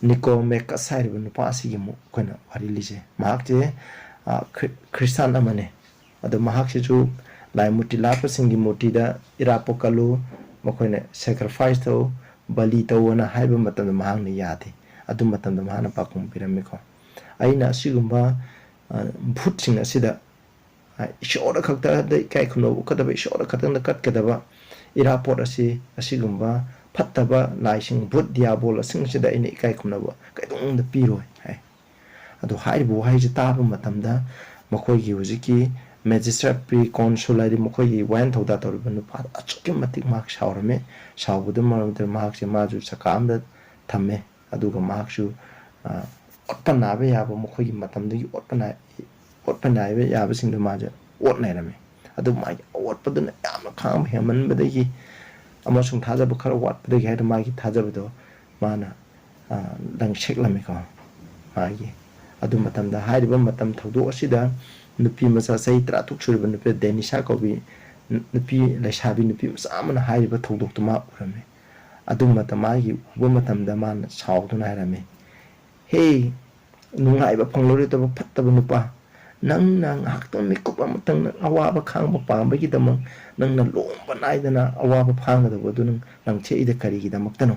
ꯅꯤꯀꯣꯃꯦꯀꯁ ꯍꯥꯏꯔꯤꯕ ꯅꯨꯄꯥ ꯑꯁꯤꯒꯤ ꯑꯃꯨꯛ ꯑꯩꯈꯣꯏꯅ ꯋꯥꯔꯤ ꯂꯤꯖꯩ꯫ ꯃꯍꯥꯛꯁꯦ, ꯑ, ꯈ꯭ꯔꯤ-, ꯈ꯭ꯔꯤꯁꯇꯥꯟ ꯑꯃꯅꯤ꯫ ꯑꯗꯣ ꯃꯍꯥꯛꯁꯤꯁꯨ ꯂꯥꯏ ꯃꯨꯔꯇꯤ ꯂꯥꯠꯄꯁꯤꯡꯒꯤ ꯃꯨꯔꯇꯤꯗ ꯏꯔꯥꯠꯄ ꯀꯜꯂꯨ, ꯃꯈꯣꯏꯅ ꯁꯦꯀ꯭ꯔꯤꯐꯥꯏꯁ ꯇꯧ, ꯕꯂꯤ ꯇꯧꯑꯅ ꯍꯥꯏꯕ ꯃꯇꯝꯗ ꯃꯍꯥꯛꯅ ꯌꯥꯗꯦ꯫ ꯑꯗꯨ ꯃꯇꯝꯗ ꯃꯍꯥꯛꯅ ꯄꯥꯎꯈꯨꯝ ꯄꯤꯔꯝꯃꯤꯀꯣ, "ꯑꯩꯅ ꯑꯁꯤꯒꯨꯝꯕ, ꯑ, ꯚꯨꯠꯁꯤꯡ ꯑꯁꯤꯗ, ꯑ, ꯏꯁꯣꯔꯗ ꯈꯛꯇꯗ ꯏꯀꯥꯏ ꯈꯨꯝꯅꯕ ꯎꯠꯀꯗꯕ, ꯏꯁꯣꯔꯗ ꯈꯛꯇꯪꯗ ꯀꯠꯀꯗꯕ ꯏꯔꯥꯠꯄꯣꯠ ꯑꯁꯤ, ꯑꯁꯤꯒꯨꯝꯕ ꯐꯠꯇꯕ ꯂꯥꯏꯁꯤꯡ, ꯚꯨꯠ ꯗꯤꯌꯥꯕꯣꯜ ꯑꯁꯤꯡꯁꯤꯗ ꯑꯩꯅ ꯏꯀꯥꯏ ꯈꯨꯝꯅꯕ ꯀꯩꯗꯧꯅꯨꯡꯗ ꯄꯤꯔꯣꯏ" ꯍꯥꯏ꯫ ꯑꯗꯣ ꯍꯥꯏꯔꯤꯕ ꯋꯥꯍꯩꯁꯦ ꯇꯥꯕ ꯃꯇꯝꯗ ꯃꯈꯣꯏꯒꯤ ꯍꯧꯖꯤꯛꯀꯤ ꯃꯦꯖꯤꯁꯇ꯭ꯔꯦꯠ, ꯄ꯭ꯔꯤ ꯀꯣꯟꯁꯨꯜ, ꯍꯥꯏꯗꯤ ꯃꯈꯣꯏꯒꯤ ꯋꯥꯌꯦꯜ ꯊꯧꯗꯥ ꯇꯧꯔꯤꯕ ꯅꯨꯄꯥꯗꯣ ꯑꯁꯨꯛꯀꯤ ꯃꯇꯤꯛ ꯃꯍꯥꯛ ꯁꯥꯎꯔꯝꯃꯦ꯫ ꯁꯥꯎꯕꯗꯨꯅ ꯃꯔꯝ ꯑꯣꯏꯗꯨꯅ ꯃꯍꯥꯛꯁꯦ, ꯃꯥꯁꯨ ꯆꯀꯥ ꯑꯃꯗ ꯊꯝꯃꯦ꯫ ꯑꯗꯨꯒ ꯃꯍꯥꯛꯁꯨ, ꯑ, ꯑꯣꯠꯄ ꯅꯥꯏꯕ ꯌꯥꯕ, ꯃꯈꯣꯏꯒꯤ ꯃꯇꯝꯗꯨꯒꯤ ꯑꯣꯠꯄ ꯅꯥꯏ-, ꯑꯣꯠꯄ ꯅꯥꯏꯕ ꯌꯥꯕꯁꯤꯡꯗꯣ ꯃꯥꯁꯦ ꯑꯣꯠ ꯅꯩꯔꯝꯃꯤ꯫ ꯑꯗꯨ ꯃꯥꯒꯤ ꯑꯋꯥꯠꯄꯗꯨꯅ ꯌꯥꯝꯅ ꯈꯥꯡꯕ ꯍꯦꯟꯃꯟꯕꯗꯒꯤ ꯑꯃꯁꯨꯡ ꯊꯥꯖꯕ ꯈꯔ ꯋꯥꯠꯄꯗꯒꯤ ꯍꯥꯏꯗꯅ ꯃꯥꯒꯤ ꯊꯥꯖꯕꯗꯣ ꯃꯥꯅ, ꯑ, ꯂꯪꯁꯦꯛꯂꯝꯃꯤꯀꯣ꯫ ꯃꯥꯒꯤ ꯑꯗꯨ ꯃꯇꯝꯗ, ꯍꯥꯏꯔꯤꯕ ꯃꯇꯝ ꯊꯧꯗꯣꯛ ꯑꯁꯤꯗ ꯅꯨꯄꯤ ꯃꯆꯥ ꯆꯍꯤ ꯇꯔꯥ ꯇꯔꯨꯛ ꯁꯨꯔꯕ ꯅꯨꯄꯤ ꯗꯦꯅꯤꯁꯥ ꯀꯧꯕꯤ ꯅꯨꯄꯤ, ꯂꯩꯁꯥꯕꯤ ꯅꯨꯄꯤ ꯃꯆꯥ ꯑꯃꯅ ꯍꯥꯏꯔꯤꯕ ꯊꯧꯗꯣꯛꯇꯨ ꯃꯥ ꯎꯔꯝꯃꯤ꯫ ꯑꯗꯨ ꯃꯇꯝ, ꯃꯥꯒꯤ ꯎꯕ ꯃꯇꯝꯗ ꯃꯥꯅ ꯁꯥꯎꯗꯨꯅ ꯍꯥꯏꯔꯝꯃꯤ, "ꯍꯦ, ꯅꯨꯡꯉꯥꯏꯕ ꯐꯪꯂꯔꯣꯏꯗꯕ ꯐꯠꯇꯕ ꯅꯨꯄꯥ, ꯅꯪꯅ ꯉꯥꯏꯍꯥꯛꯇꯪ ꯃꯤꯀꯨꯞ ꯑꯃꯇꯪ ꯅꯪ ꯑꯋꯥꯕ ꯈꯥꯡꯕ ꯄꯥꯝꯕꯒꯤꯗꯃꯛ ꯅꯪꯅ ꯂꯣꯝꯕ ꯅꯥꯏꯗꯅ ꯑꯋꯥꯕ ꯈꯥꯡꯒꯗꯕ ꯑꯗꯨ ꯅꯪ ꯂꯪꯊꯦꯛꯏꯗ ꯀꯔꯤꯒꯤꯗꯃꯛꯇꯅꯣ?"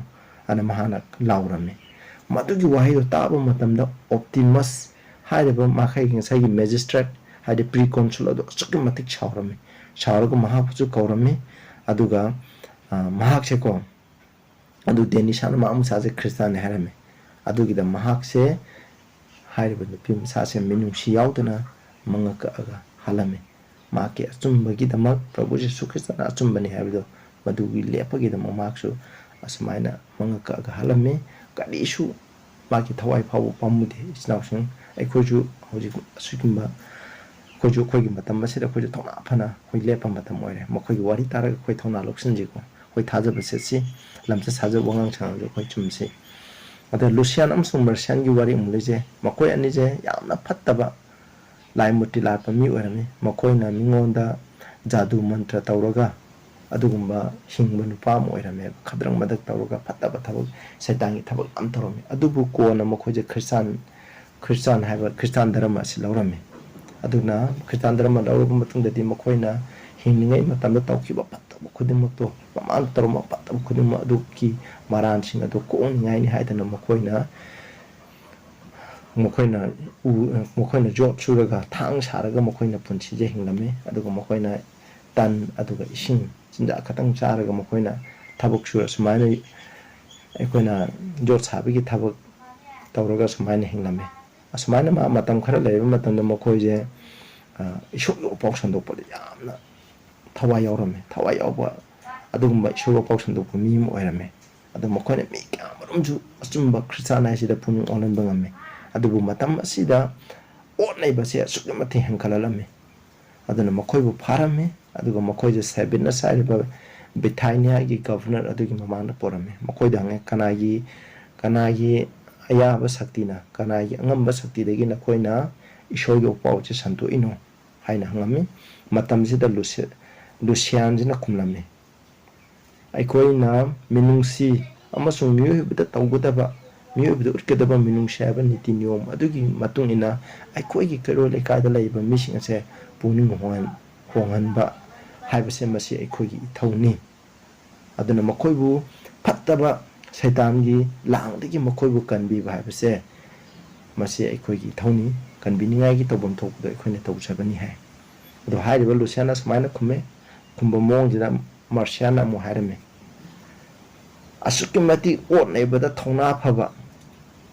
ꯑꯅ ꯃꯍꯥꯛꯅ ꯂꯥꯎꯔꯝꯃꯤ꯫ ꯃꯗꯨꯒꯤ ꯋꯥꯍꯩꯗꯣ ꯇꯥꯕ ꯃꯇꯝꯗ ꯑꯣꯞꯇꯤꯃꯁ ꯍꯥꯏꯔꯤꯕ ꯃꯈꯣꯏꯒꯤ ꯉꯁꯥꯏꯒꯤ ꯃꯦꯖꯤꯁꯇ꯭ꯔꯦꯠ, ꯍꯥꯏꯗꯤ ꯄ꯭ꯔꯤ ꯀꯣꯟꯁꯨꯜ ꯑꯗꯨ ꯑꯁꯨꯛꯀꯤ ꯃꯇꯤꯛ ꯁꯥꯎꯔꯝꯃꯤ꯫ ꯁꯥꯎꯔꯒ ꯃꯍꯥꯛꯄꯨꯁꯨ ꯀꯧꯔꯝꯃꯤ꯫ ꯑꯗꯨꯒ, ꯑ, ꯃꯍꯥꯛꯁꯦꯀꯣ, ꯑꯗꯨ ꯗꯦꯅꯤꯁꯥꯅ ꯃꯍꯥꯛ ꯃꯁꯥꯁꯦ ꯈ꯭ꯔꯤꯁꯇꯥꯟꯅꯤ ꯍꯥꯏꯔꯝꯃꯤ꯫ ꯑꯗꯨꯒꯤꯗ ꯃꯍꯥꯛꯁꯦ ꯍꯥꯏꯔꯤꯕ ꯅꯨꯄꯤ ꯃꯆꯥꯁꯦ ꯃꯤꯅꯨꯡꯁꯤ ꯌꯥꯎꯗꯅ ꯃꯉꯛ ꯀꯛꯑꯒ ꯍꯥꯠꯂꯝꯃꯤ꯫ ꯃꯍꯥꯛꯀꯤ ꯑꯆꯨꯝꯕꯒꯤꯗꯃꯛ, ꯄ꯭ꯔꯚꯨ ꯖꯤꯁꯨ ꯈ꯭ꯔꯤꯁꯇꯅ ꯑꯆꯨꯝꯕꯅꯤ ꯍꯥꯏꯕꯗꯣ, ꯃꯗꯨꯒꯤ ꯂꯦꯞꯄꯒꯤꯗꯃꯛ ꯃꯍꯥꯛꯁꯨ, ꯑꯁꯨꯃꯥꯏꯅ ꯃꯉꯛ ꯀꯛꯑꯒ ꯍꯥꯠꯂꯝꯃꯤ꯫ ꯀꯔꯤꯁꯨ ꯃꯥꯒꯤ ꯊꯋꯥꯏ ꯐꯥꯎꯕ ꯄꯥꯝꯃꯨꯗꯦ꯫ ꯏꯆꯤꯟ ꯏꯅꯥꯎꯁꯤꯡ, ꯑꯩꯈꯣꯏꯁꯨ ꯍꯧꯖꯤꯛ ꯑꯁꯤꯒꯨꯝꯕ, ꯑꯩꯈꯣꯏꯁꯨ ꯑꯩꯈꯣꯏꯒꯤ ꯃꯇꯝ ꯑꯁꯤꯗ ꯑꯩꯈꯣꯏꯁꯨ ꯊꯧꯅꯥ ꯐꯅ ꯑꯩꯈꯣꯏ ꯂꯦꯞꯄ ꯃꯇꯝ ꯑꯣꯏꯔꯦ꯫ ꯃꯈꯣꯏꯒꯤ ꯋꯥꯔꯤ ꯇꯥꯔꯒ ꯑꯩꯈꯣꯏ ꯊꯧꯅꯥ ꯂꯧꯁꯤꯟꯁꯤꯀꯣ꯫ ꯑꯩꯈꯣꯏ ꯊꯥꯖꯕ ꯆꯦꯠꯁꯤ, ꯂꯝꯆꯠ ꯁꯥꯖꯠ ꯋꯥꯉꯥꯡ ꯁꯉꯥꯡꯁꯨ ꯑꯩꯈꯣꯏ ꯆꯨꯝꯁꯤ꯫ ꯑꯗ ꯂꯨꯁꯤꯌꯥꯟ ꯑꯃꯁꯨꯡ ꯃꯔꯁꯤꯌꯥꯟꯒꯤ ꯋꯥꯔꯤ ꯑꯃꯨꯛ ꯂꯩꯖꯩ꯫ ꯃꯈꯣꯏ ꯑꯅꯤꯁꯦ ꯌꯥꯝꯅ ꯐꯠꯇꯕ ꯂꯥꯏ ꯃꯨꯔꯇꯤ ꯂꯥꯠꯄ ꯃꯤ ꯑꯣꯏꯔꯝꯃꯤ꯫ ꯃꯈꯣꯏꯅ ꯃꯤꯉꯣꯟꯗ ꯖꯥꯗꯨ ꯃꯟꯇ꯭ꯔ ꯇꯧꯔꯒ ꯑꯗꯨꯒꯨꯝꯕ ꯍꯤꯡꯕ ꯅꯨꯄꯥ ꯑꯃ ꯑꯣꯏꯔꯝꯃꯦꯕ꯫ ꯈꯗ꯭ꯔꯛ ꯃꯗ꯭ꯔꯛ ꯇꯧꯔꯒ ꯐꯠꯇꯕ ꯊꯕꯛ, ꯁꯩꯇꯥꯟꯒꯤ ꯊꯕꯛ ꯌꯥꯝ ꯇꯧꯔꯝꯃꯤ꯫ ꯑꯗꯨꯕꯨ ꯀꯣꯟꯅ ꯃꯈꯣꯏꯁꯦ ꯈ꯭ꯔꯤꯁꯇꯥꯟ, ꯈ꯭ꯔꯤꯁꯇꯥꯟ ꯍꯥꯏꯕ ꯈ꯭ꯔꯤꯁꯇꯥꯟ ꯙꯔꯃ ꯑꯁꯤ ꯂꯧꯔꯝꯃꯤ꯫ ꯑꯗꯨꯅ ꯈ꯭ꯔꯤꯁꯇꯥꯟ ꯙꯔꯃ ꯂꯧꯔꯕ ꯃꯇꯨꯡꯗꯗꯤ ꯃꯈꯣꯏꯅ ꯍꯤꯡꯂꯤꯉꯩ ꯃꯇꯝꯗ ꯇꯧꯈꯤꯕ ꯐꯠꯇꯕ ꯈꯨꯗꯤꯡꯃꯛꯇꯣ, ꯃꯃꯥꯡꯗ ꯇꯧꯔꯝꯕ ꯐꯠꯇꯕ ꯈꯨꯗꯤꯡꯃꯛ ꯑꯗꯨꯒꯤ ꯃꯔꯥꯟꯁꯤꯡ ꯑꯗꯨ ꯀꯣꯛꯅꯤꯡꯉꯥꯏꯅꯤ ꯍꯥꯏꯗꯅ ꯃꯈꯣꯏꯅ, ꯃꯈꯣꯏꯅ ꯎ-, ꯃꯈꯣꯏꯅ ꯌꯣꯠ ꯁꯨꯔꯒ, ꯊꯥꯡ ꯁꯥꯔꯒ ꯃꯈꯣꯏꯅ ꯄꯨꯟꯁꯤꯁꯦ ꯍꯤꯡꯂꯝꯃꯤ꯫ ꯑꯗꯨꯒ ꯃꯈꯣꯏꯅ ꯇꯟ ꯑꯗꯨꯒ ꯏꯁꯤꯡ ꯆꯤꯟꯖꯥꯛ ꯈꯛꯇꯪ ꯆꯥꯔꯒ ꯃꯈꯣꯏꯅ ꯊꯕꯛ ꯁꯨꯔ ꯁꯨꯃꯥꯏꯅ ꯑꯩꯈꯣꯏꯅ ꯌꯣꯠ ꯁꯥꯕꯒꯤ ꯊꯕꯛ ꯇꯧꯔꯒ ꯁꯨꯃꯥꯏꯅ ꯍꯤꯡꯂꯝꯃꯤ꯫ ꯑꯁꯨꯃꯥꯏꯅ ꯃꯥ ꯃꯇꯝ ꯈꯔ ꯂꯩꯔꯕ ꯃꯇꯝꯗ ꯃꯈꯣꯏꯁꯦ, ꯑ, ꯏꯁꯣꯔꯒꯤ ꯋꯥꯄꯥꯎ ꯁꯟꯗꯣꯛꯄꯗ ꯌꯥꯝꯅ ꯊꯋꯥꯏ ꯌꯥꯎꯔꯝꯃꯤ꯫ ꯊꯋꯥꯏ ꯌꯥꯎꯕ ꯑꯗꯨꯒꯨꯝꯕ ꯏꯁꯣꯔ ꯋꯥꯄꯥꯎ ꯁꯟꯗꯣꯛꯄ ꯃꯤ ꯑꯃ ꯑꯣꯏꯔꯝꯃꯤ꯫ ꯑꯗꯣ ꯃꯈꯣꯏꯅ ꯃꯤ ꯀꯌꯥ ꯑꯃꯔꯣꯝꯁꯨ ꯑꯆꯨꯝꯕ ꯈ꯭ꯔꯤꯁꯇꯥꯟ ꯍꯥꯏꯁꯤꯗ ꯄꯨꯛꯅꯤꯡ ꯑꯣꯟꯍꯟꯕ ꯉꯝꯃꯤ꯫ ꯑꯗꯨꯕꯨ ꯃꯇꯝ ꯑꯁꯤꯗ ꯑꯣꯠ ꯅꯩꯕꯁꯦ ꯑꯁꯨꯛꯀꯤ ꯃꯇꯤꯛ ꯍꯦꯟꯒꯠꯂꯛꯂꯝꯃꯤ꯫ ꯑꯗꯨꯅ ꯃꯈꯣꯏꯕꯨ ꯐꯥꯔꯝꯃꯤ, ꯑꯗꯨꯒ ꯃꯈꯣꯏꯁꯦ ꯁꯦꯕꯤꯠꯅꯁ ꯍꯥꯏꯔꯤꯕ ꯕꯤꯊꯥꯏꯅꯤꯌꯥꯒꯤ ꯒꯚꯔꯅꯔ ꯑꯗꯨꯒꯤ ꯃꯃꯥꯡꯗ ꯄꯨꯔꯝꯃꯤ꯫ ꯃꯈꯣꯏꯗ ꯍꯪꯉꯦ, "ꯀꯅꯥꯒꯤ, ꯀꯅꯥꯒꯤ ꯑꯌꯥꯕ ꯁꯛꯇꯤꯅ, ꯀꯅꯥꯒꯤ ꯑꯉꯝꯕ ꯁꯛꯇꯤꯗꯒꯤ ꯅꯈꯣꯏꯅ ꯏꯁꯣꯔꯒꯤ ꯋꯥꯄꯥꯎꯁꯦ ꯁꯟꯗꯣꯛꯏꯅꯣ?" ꯍꯥꯏꯅ ꯍꯪꯉꯝꯃꯤ꯫ ꯃꯇꯝꯁꯤꯗ ꯂꯨꯁꯤ-, ꯂꯨꯁꯤꯌꯥꯟꯁꯤꯅ ꯈꯨꯝꯂꯝꯃꯤ, "ꯑꯩꯈꯣꯏꯅ ꯃꯤꯅꯨꯡꯁꯤ ꯑꯃꯁꯨꯡ ꯃꯤꯑꯣꯏꯕꯗ ꯇꯧꯒꯗꯕ, ꯃꯤꯑꯣꯏꯕꯗ ꯎꯠꯀꯗꯕ ꯃꯤꯅꯨꯡꯁꯤ ꯍꯥꯏꯕ ꯅꯤꯇꯤ ꯅꯤꯌꯣꯝ ꯑꯗꯨꯒꯤ ꯃꯇꯨꯡ ꯏꯟꯅ ꯑꯩꯈꯣꯏꯒꯤ ꯀꯩꯔꯣꯜ ꯂꯩꯀꯥꯏꯗ ꯂꯩꯔꯤꯕ ꯃꯤꯁꯤꯡ ꯑꯁꯦ ꯄꯨꯛꯅꯤꯡ ꯍꯣꯡꯍꯟ-, ꯍꯣꯡꯍꯟꯕ ꯍꯥꯏꯕꯁꯦ ꯃꯁꯤ ꯑꯩꯈꯣꯏꯒꯤ ꯏꯊꯧꯅꯤ꯫ ꯑꯗꯨꯅ ꯃꯈꯣꯏꯕꯨ ꯐꯠꯇꯕ ꯁꯩꯇꯥꯟꯒꯤ ꯂꯥꯡꯗꯒꯤ ꯃꯈꯣꯏꯕꯨ ꯀꯟꯕꯤꯕ ꯍꯥꯏꯕꯁꯦ ꯃꯁꯤ ꯑꯩꯈꯣꯏꯒꯤ ꯏꯊꯧꯅꯤ꯫ ꯀꯟꯕꯤꯅꯤꯡꯉꯥꯏꯒꯤ ꯇꯧꯐꯝ ꯊꯣꯛꯄꯗꯣ ꯑꯩꯈꯣꯏꯅ ꯇꯧꯖꯕꯅꯤ" ꯍꯥꯏ꯫ ꯑꯗꯣ ꯍꯥꯏꯔꯤꯕ ꯂꯨꯁꯤꯌꯥꯅ ꯁꯨꯃꯥꯏꯅ ꯈꯨꯝꯃꯦ꯫ ꯈꯨꯝꯕ ꯃꯑꯣꯡꯁꯤꯗ ꯃꯥꯔꯁꯤꯌꯥꯅ ꯑꯃꯨꯛ ꯍꯥꯏꯔꯝꯃꯤ, "ꯑꯁꯨꯛꯀꯤ ꯃꯇꯤꯛ ꯑꯣꯠ ꯅꯩꯕꯗ ꯊꯧꯅꯥ ꯐꯕ,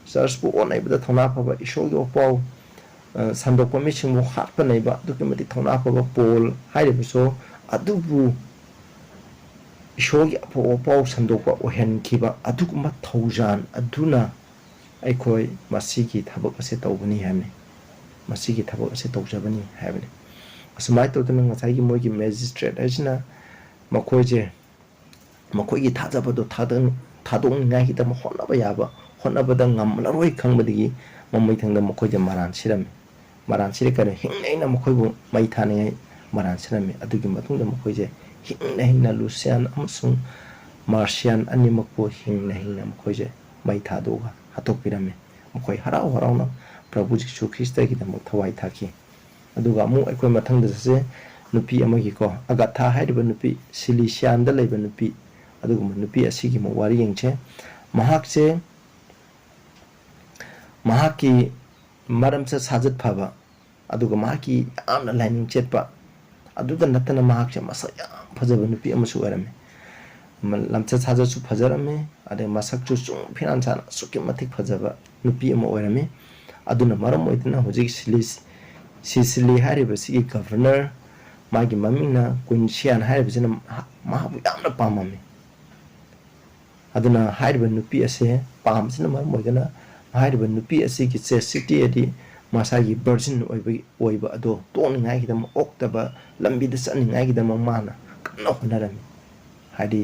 ꯆꯔꯆꯄꯨ ꯑꯣꯠ ꯅꯩꯕꯗ ꯊꯧꯅꯥ ꯐꯕ, ꯏꯁꯣꯔꯒꯤ ꯋꯥꯄꯥꯎ, ꯑ, ꯁꯟꯗꯣꯛꯄ ꯃꯤꯁꯤꯡꯕꯨ ꯍꯥꯠꯄ ꯅꯩꯕ ꯑꯗꯨꯛꯀꯤ ꯃꯇꯤꯛ ꯊꯧꯅꯥ ꯐꯕ ꯄꯣꯜ ꯍꯥꯏꯔꯤꯕꯁꯨ ꯑꯗꯨꯕꯨ ꯏꯁꯣꯔꯒꯤ ꯑꯐꯕ ꯄꯥꯎ ꯁꯟꯗꯣꯛꯄ ꯑꯣꯏꯍꯟꯈꯤꯕ ꯑꯗꯨꯒꯨꯝꯕ ꯊꯧꯖꯥꯜ ꯑꯗꯨꯅ ꯑꯩꯈꯣꯏ ꯃꯁꯤꯒꯤ ꯊꯕꯛ ꯑꯁꯦ ꯇꯧꯕꯅꯤ ꯍꯥꯏꯕꯅꯤ꯫ ꯃꯁꯤꯒꯤ ꯊꯕꯛ ꯑꯁꯦ ꯇꯧꯖꯕꯅꯤ ꯍꯥꯏꯕꯅꯤ꯫ ꯑꯁꯨꯃꯥꯏꯅ ꯇꯧꯗꯅ ꯉꯁꯥꯏꯒꯤ ꯃꯣꯏꯒꯤ ꯃꯦꯖꯤꯁꯇ꯭ꯔꯦꯠ ꯍꯥꯏꯁꯤꯅ ꯃꯈꯣꯏꯁꯦ ꯃꯈꯣꯏꯒꯤ ꯊꯥꯖꯕꯗꯣ ꯊꯥꯗ-, ꯊꯥꯗꯣꯛꯅꯤꯡꯉꯥꯏꯒꯤꯗꯃꯛ ꯍꯣꯠꯅꯕ ꯌꯥꯕ, ꯍꯣꯠꯅꯕꯗ ꯉꯝꯂꯔꯣꯏ ꯈꯪꯕꯗꯒꯤ ꯃꯃꯩꯊꯪꯗ ꯃꯈꯣꯏꯁꯦ ꯃꯔꯥꯟ ꯁꯤꯔꯝꯃꯤ꯫ ꯃꯔꯥꯟ ꯁꯤꯔꯀꯥꯟꯗ ꯍꯤꯡꯅ ꯍꯤꯡꯅ ꯃꯈꯣꯏꯕꯨ ꯃꯩ ꯊꯥꯅꯤꯡꯉꯥꯏ ꯃꯔꯥꯟ ꯁꯤꯔꯝꯃꯤ꯫ ꯑꯗꯨꯒꯤ ꯃꯇꯨꯡꯗ ꯃꯈꯣꯏꯁꯦ ꯍꯤꯡꯅ ꯍꯤꯡꯅ ꯂꯨꯁꯤꯌꯥꯟ ꯑꯃꯁꯨꯡ ꯃꯥꯔꯁꯤꯌꯥꯟ ꯑꯅꯤꯃꯛꯄꯨ ꯍꯤꯡꯅ ꯍꯤꯡꯅ ꯃꯈꯣꯏꯁꯦ ꯃꯩ ꯊꯥꯗꯣꯛꯑꯒ ꯍꯥꯠꯇꯣꯛꯄꯤꯔꯝꯃꯤ꯫ ꯃꯈꯣꯏ ꯍꯔꯥꯎ ꯍꯔꯥꯎꯅ ꯄ꯭ꯔꯚꯨ ꯖꯤꯁꯨ ꯈ꯭ꯔꯤꯁꯇꯒꯤꯗꯃꯛ ꯊꯋꯥꯏ ꯊꯥꯈꯤ꯫ ꯑꯗꯨꯒ ꯑꯃꯨꯛ ꯑꯩꯈꯣꯏ ꯃꯊꯪꯗ ꯆꯠꯁꯦ, ꯅꯨꯄꯤ ꯑꯃꯒꯤꯀꯣ, ꯑꯒꯥꯊꯥ ꯍꯥꯏꯔꯤꯕ ꯅꯨꯄꯤ, ꯁꯤꯂꯤꯁꯤꯌꯥꯟꯗ ꯂꯩꯕ ꯅꯨꯄꯤ, ꯑꯗꯨꯒꯨꯝꯕ ꯅꯨꯄꯤ ꯑꯁꯤꯒꯤ ꯑꯃꯨꯛ ꯋꯥꯔꯤ ꯌꯦꯡꯁꯦ꯫ ꯃꯍꯥꯛꯁꯦ, ꯃꯍꯥꯛꯀꯤ ꯃꯔꯝꯆꯠ ꯁꯥꯖꯠ ꯐꯕ, ꯑꯗꯨꯒ ꯃꯍꯥꯛꯀꯤ ꯌꯥꯝꯅ ꯂꯥꯏꯅꯤꯡ ꯆꯦꯠꯄ, ꯑꯗꯨꯗ ꯅꯠꯇꯅ ꯃꯍꯥꯛꯁꯦ ꯃꯁꯛ ꯌꯥꯝ ꯐꯖꯕ ꯅꯨꯄꯤ ꯑꯃꯁꯨ ꯑꯣꯏꯔꯝꯃꯤ꯫ ꯂꯝꯆꯠ ꯁꯥꯖꯠꯁꯨ ꯐꯖꯔꯝꯃꯤ, ꯑꯗꯩ ꯃꯁꯛꯁꯨ ꯆꯨꯡ ꯐꯤꯔꯥꯟ ꯆꯥꯅ ꯑꯁꯨꯛꯀꯤ ꯃꯇꯤꯛ ꯐꯖꯕ ꯅꯨꯄꯤ ꯑꯃ ꯑꯣꯏꯔꯝꯃꯤ꯫ ꯑꯗꯨꯅ ꯃꯔꯝ ꯑꯣꯏꯗꯨꯅ ꯍꯧꯖꯤꯛ ꯁꯤꯂꯤꯁ-, ꯁꯤꯁꯤꯂꯤ ꯍꯥꯏꯔꯤꯕꯁꯤꯒꯤ ꯒꯚꯔꯅꯔ, ꯃꯥꯒꯤ ꯃꯃꯤꯡꯅ ꯀ꯭ꯋꯤꯟ ꯁꯤꯌꯥꯟ ꯍꯥꯏꯔꯤꯕꯁꯤꯅ ꯃꯍꯥꯛ-, ꯃꯍꯥꯛꯄꯨ ꯌꯥꯝꯅ ꯄꯥꯝꯃꯝꯃꯤ꯫ ꯑꯗꯨꯅ ꯍꯥꯏꯔꯤꯕ ꯅꯨꯄꯤ ꯑꯁꯦ ꯄꯥꯝꯕꯁꯤꯅ ꯃꯔꯝ ꯑꯣꯏꯗꯨꯅ ꯍꯥꯏꯔꯤꯕ ꯅꯨꯄꯤ ꯑꯁꯤꯒꯤ ꯆꯦꯁꯇꯤꯇꯤ ꯍꯥꯏꯗꯤ ꯃꯁꯥꯒꯤ ꯚꯔꯖꯤꯟ ꯑꯣꯏꯕꯒꯤ, ꯑꯣꯏꯕ ꯑꯗꯣ ꯇꯣꯛꯅꯤꯡꯉꯥꯏꯒꯤꯗꯃꯛ, ꯑꯣꯛꯇꯕ ꯂꯝꯕꯤꯗ ꯆꯠꯅꯤꯡꯉꯥꯏꯒꯤꯗꯃꯛ ꯃꯥꯅ ꯀꯟꯅ ꯍꯣꯠꯅꯔꯝꯃꯤ꯫ ꯍꯥꯏꯗꯤ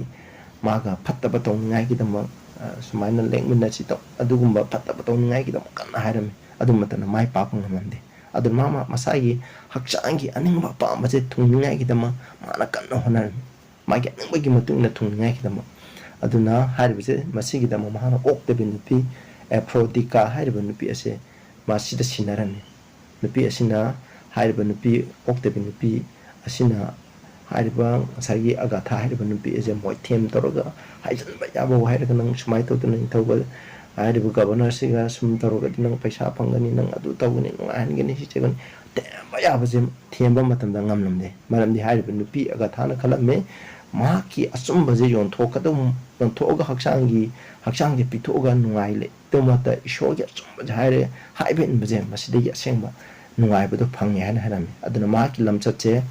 ꯃꯥꯒ ꯐꯠꯇꯕ ꯇꯧꯅꯤꯡꯉꯥꯏꯒꯤꯗꯃꯛ, ꯑ, ꯁꯨꯃꯥꯏꯅ ꯂꯦꯡꯃꯤꯟꯅꯁꯤ ꯇꯧ-, ꯑꯗꯨꯒꯨꯝꯕ ꯐꯠꯇꯕ ꯇꯧꯅꯤꯡꯉꯥꯏꯒꯤꯗꯃꯛ ꯀꯟꯅ ꯍꯥꯏꯔꯝꯃꯤ꯫ ꯑꯗꯨ ꯃꯇꯝꯗ ꯃꯥꯏ ꯄꯥꯛꯄ ꯉꯝꯂꯝꯗꯦ꯫ ꯑꯗꯨꯅ ꯃꯥ, ꯃꯥ ꯃꯁꯥꯒꯤ ꯍꯛꯆꯥꯡꯒꯤ ꯑꯅꯤꯡꯕ ꯑꯄꯥꯝꯕꯁꯦ ꯊꯨꯡꯅꯤꯡꯉꯥꯏꯒꯤꯗꯃꯛ ꯃꯥꯅ ꯀꯟꯅ ꯍꯣꯠꯅꯔꯝꯃꯤ꯫ ꯃꯥꯒꯤ ꯑꯅꯤꯡꯕꯒꯤ ꯃꯇꯨꯡ ꯏꯟꯅ ꯊꯨꯡꯅꯤꯡꯉꯥꯏꯒꯤꯗꯃꯛ꯫ ꯑꯗꯨꯅ ꯍꯥꯏꯔꯤꯕꯁꯦ ꯃꯁꯤꯒꯤꯗꯃꯛ ꯃꯍꯥꯛꯅ ꯑꯣꯛꯇꯕꯤ ꯅꯨꯄꯤ ꯑꯦꯐ꯭ꯔꯣꯗꯤꯀꯥ ꯍꯥꯏꯔꯤꯕ ꯅꯨꯄꯤ ꯑꯁꯦ ꯃꯁꯤꯗ ꯁꯤꯟꯅꯔꯝꯃꯤ꯫ ꯅꯨꯄꯤ ꯑꯁꯤꯅ, ꯍꯥꯏꯔꯤꯕ ꯅꯨꯄꯤ, ꯑꯣꯛꯇꯕꯤ ꯅꯨꯄꯤ ꯑꯁꯤꯅ ꯍꯥꯏꯔꯤꯕ ꯉꯁꯥꯏꯒꯤ ꯑꯒꯥꯊꯥ ꯍꯥꯏꯔꯤꯕ ꯅꯨꯄꯤ ꯑꯁꯦ ꯃꯣꯏꯊꯦꯝ ꯇꯧꯔꯒ ꯍꯥꯏꯖꯤꯟꯕ ꯌꯥꯕ ꯋꯥ ꯍꯥꯏꯔꯒ, "ꯅꯪ ꯁꯨꯃꯥꯏꯅ ꯇꯧꯗꯅ ꯅꯤꯡꯊꯧꯕ ꯍꯥꯏꯔꯤꯕ ꯒꯚꯔꯅꯔꯁꯤꯒ ꯁꯨꯝ ꯇꯧꯔꯒꯗꯤ ꯅꯪ ꯄꯩꯁꯥ ꯐꯪꯒꯅꯤ, ꯅꯪ ꯑꯗꯨ ꯇꯧꯒꯅꯤ, ꯅꯨꯡꯉꯥꯏꯍꯟꯒꯅꯤ, ꯁꯤ ꯇꯧꯒꯅꯤ", ꯊꯦꯝꯕ ꯌꯥꯕꯁꯦ ꯊꯦꯝꯕ ꯃꯇꯝꯗ ꯉꯝꯂꯝꯗꯦ꯫ ꯃꯔꯝꯗꯤ ꯍꯥꯏꯔꯤꯕ ꯅꯨꯄꯤ ꯑꯒꯥꯊꯥꯅ ꯈꯜꯂꯝꯃꯦ, ꯃꯍꯥꯛꯀꯤ ꯑꯆꯨꯝꯕꯁꯦ ꯌꯣꯟꯊꯣꯛꯀꯗꯧ-, ꯌꯣꯟꯊꯣꯛꯑꯒ ꯍꯛꯆꯥꯡꯒꯤ, ꯍꯛꯆꯥꯡꯁꯦ ꯄꯤꯊꯣꯛꯑꯒ ꯅꯨꯡꯉꯥꯏ ꯂꯩꯇꯕ ꯃꯍꯨꯠꯇ ꯏꯁꯣꯔꯒꯤ ꯑꯆꯨꯝꯕꯁꯦ ꯍꯥꯏꯔꯦ, ꯍꯥꯏꯕ ꯏꯟꯕꯁꯦ ꯃꯁꯤꯗꯒꯤ ꯑꯁꯦꯡꯕ ꯅꯨꯡꯉꯥꯏꯕꯗꯣ ꯐꯪꯉꯦ ꯍꯥꯏꯅ ꯍꯥꯏꯔꯝꯃꯤ꯫ ꯑꯗꯨꯅ ꯃꯍꯥꯛꯀꯤ ꯂꯝꯆꯠꯁꯦ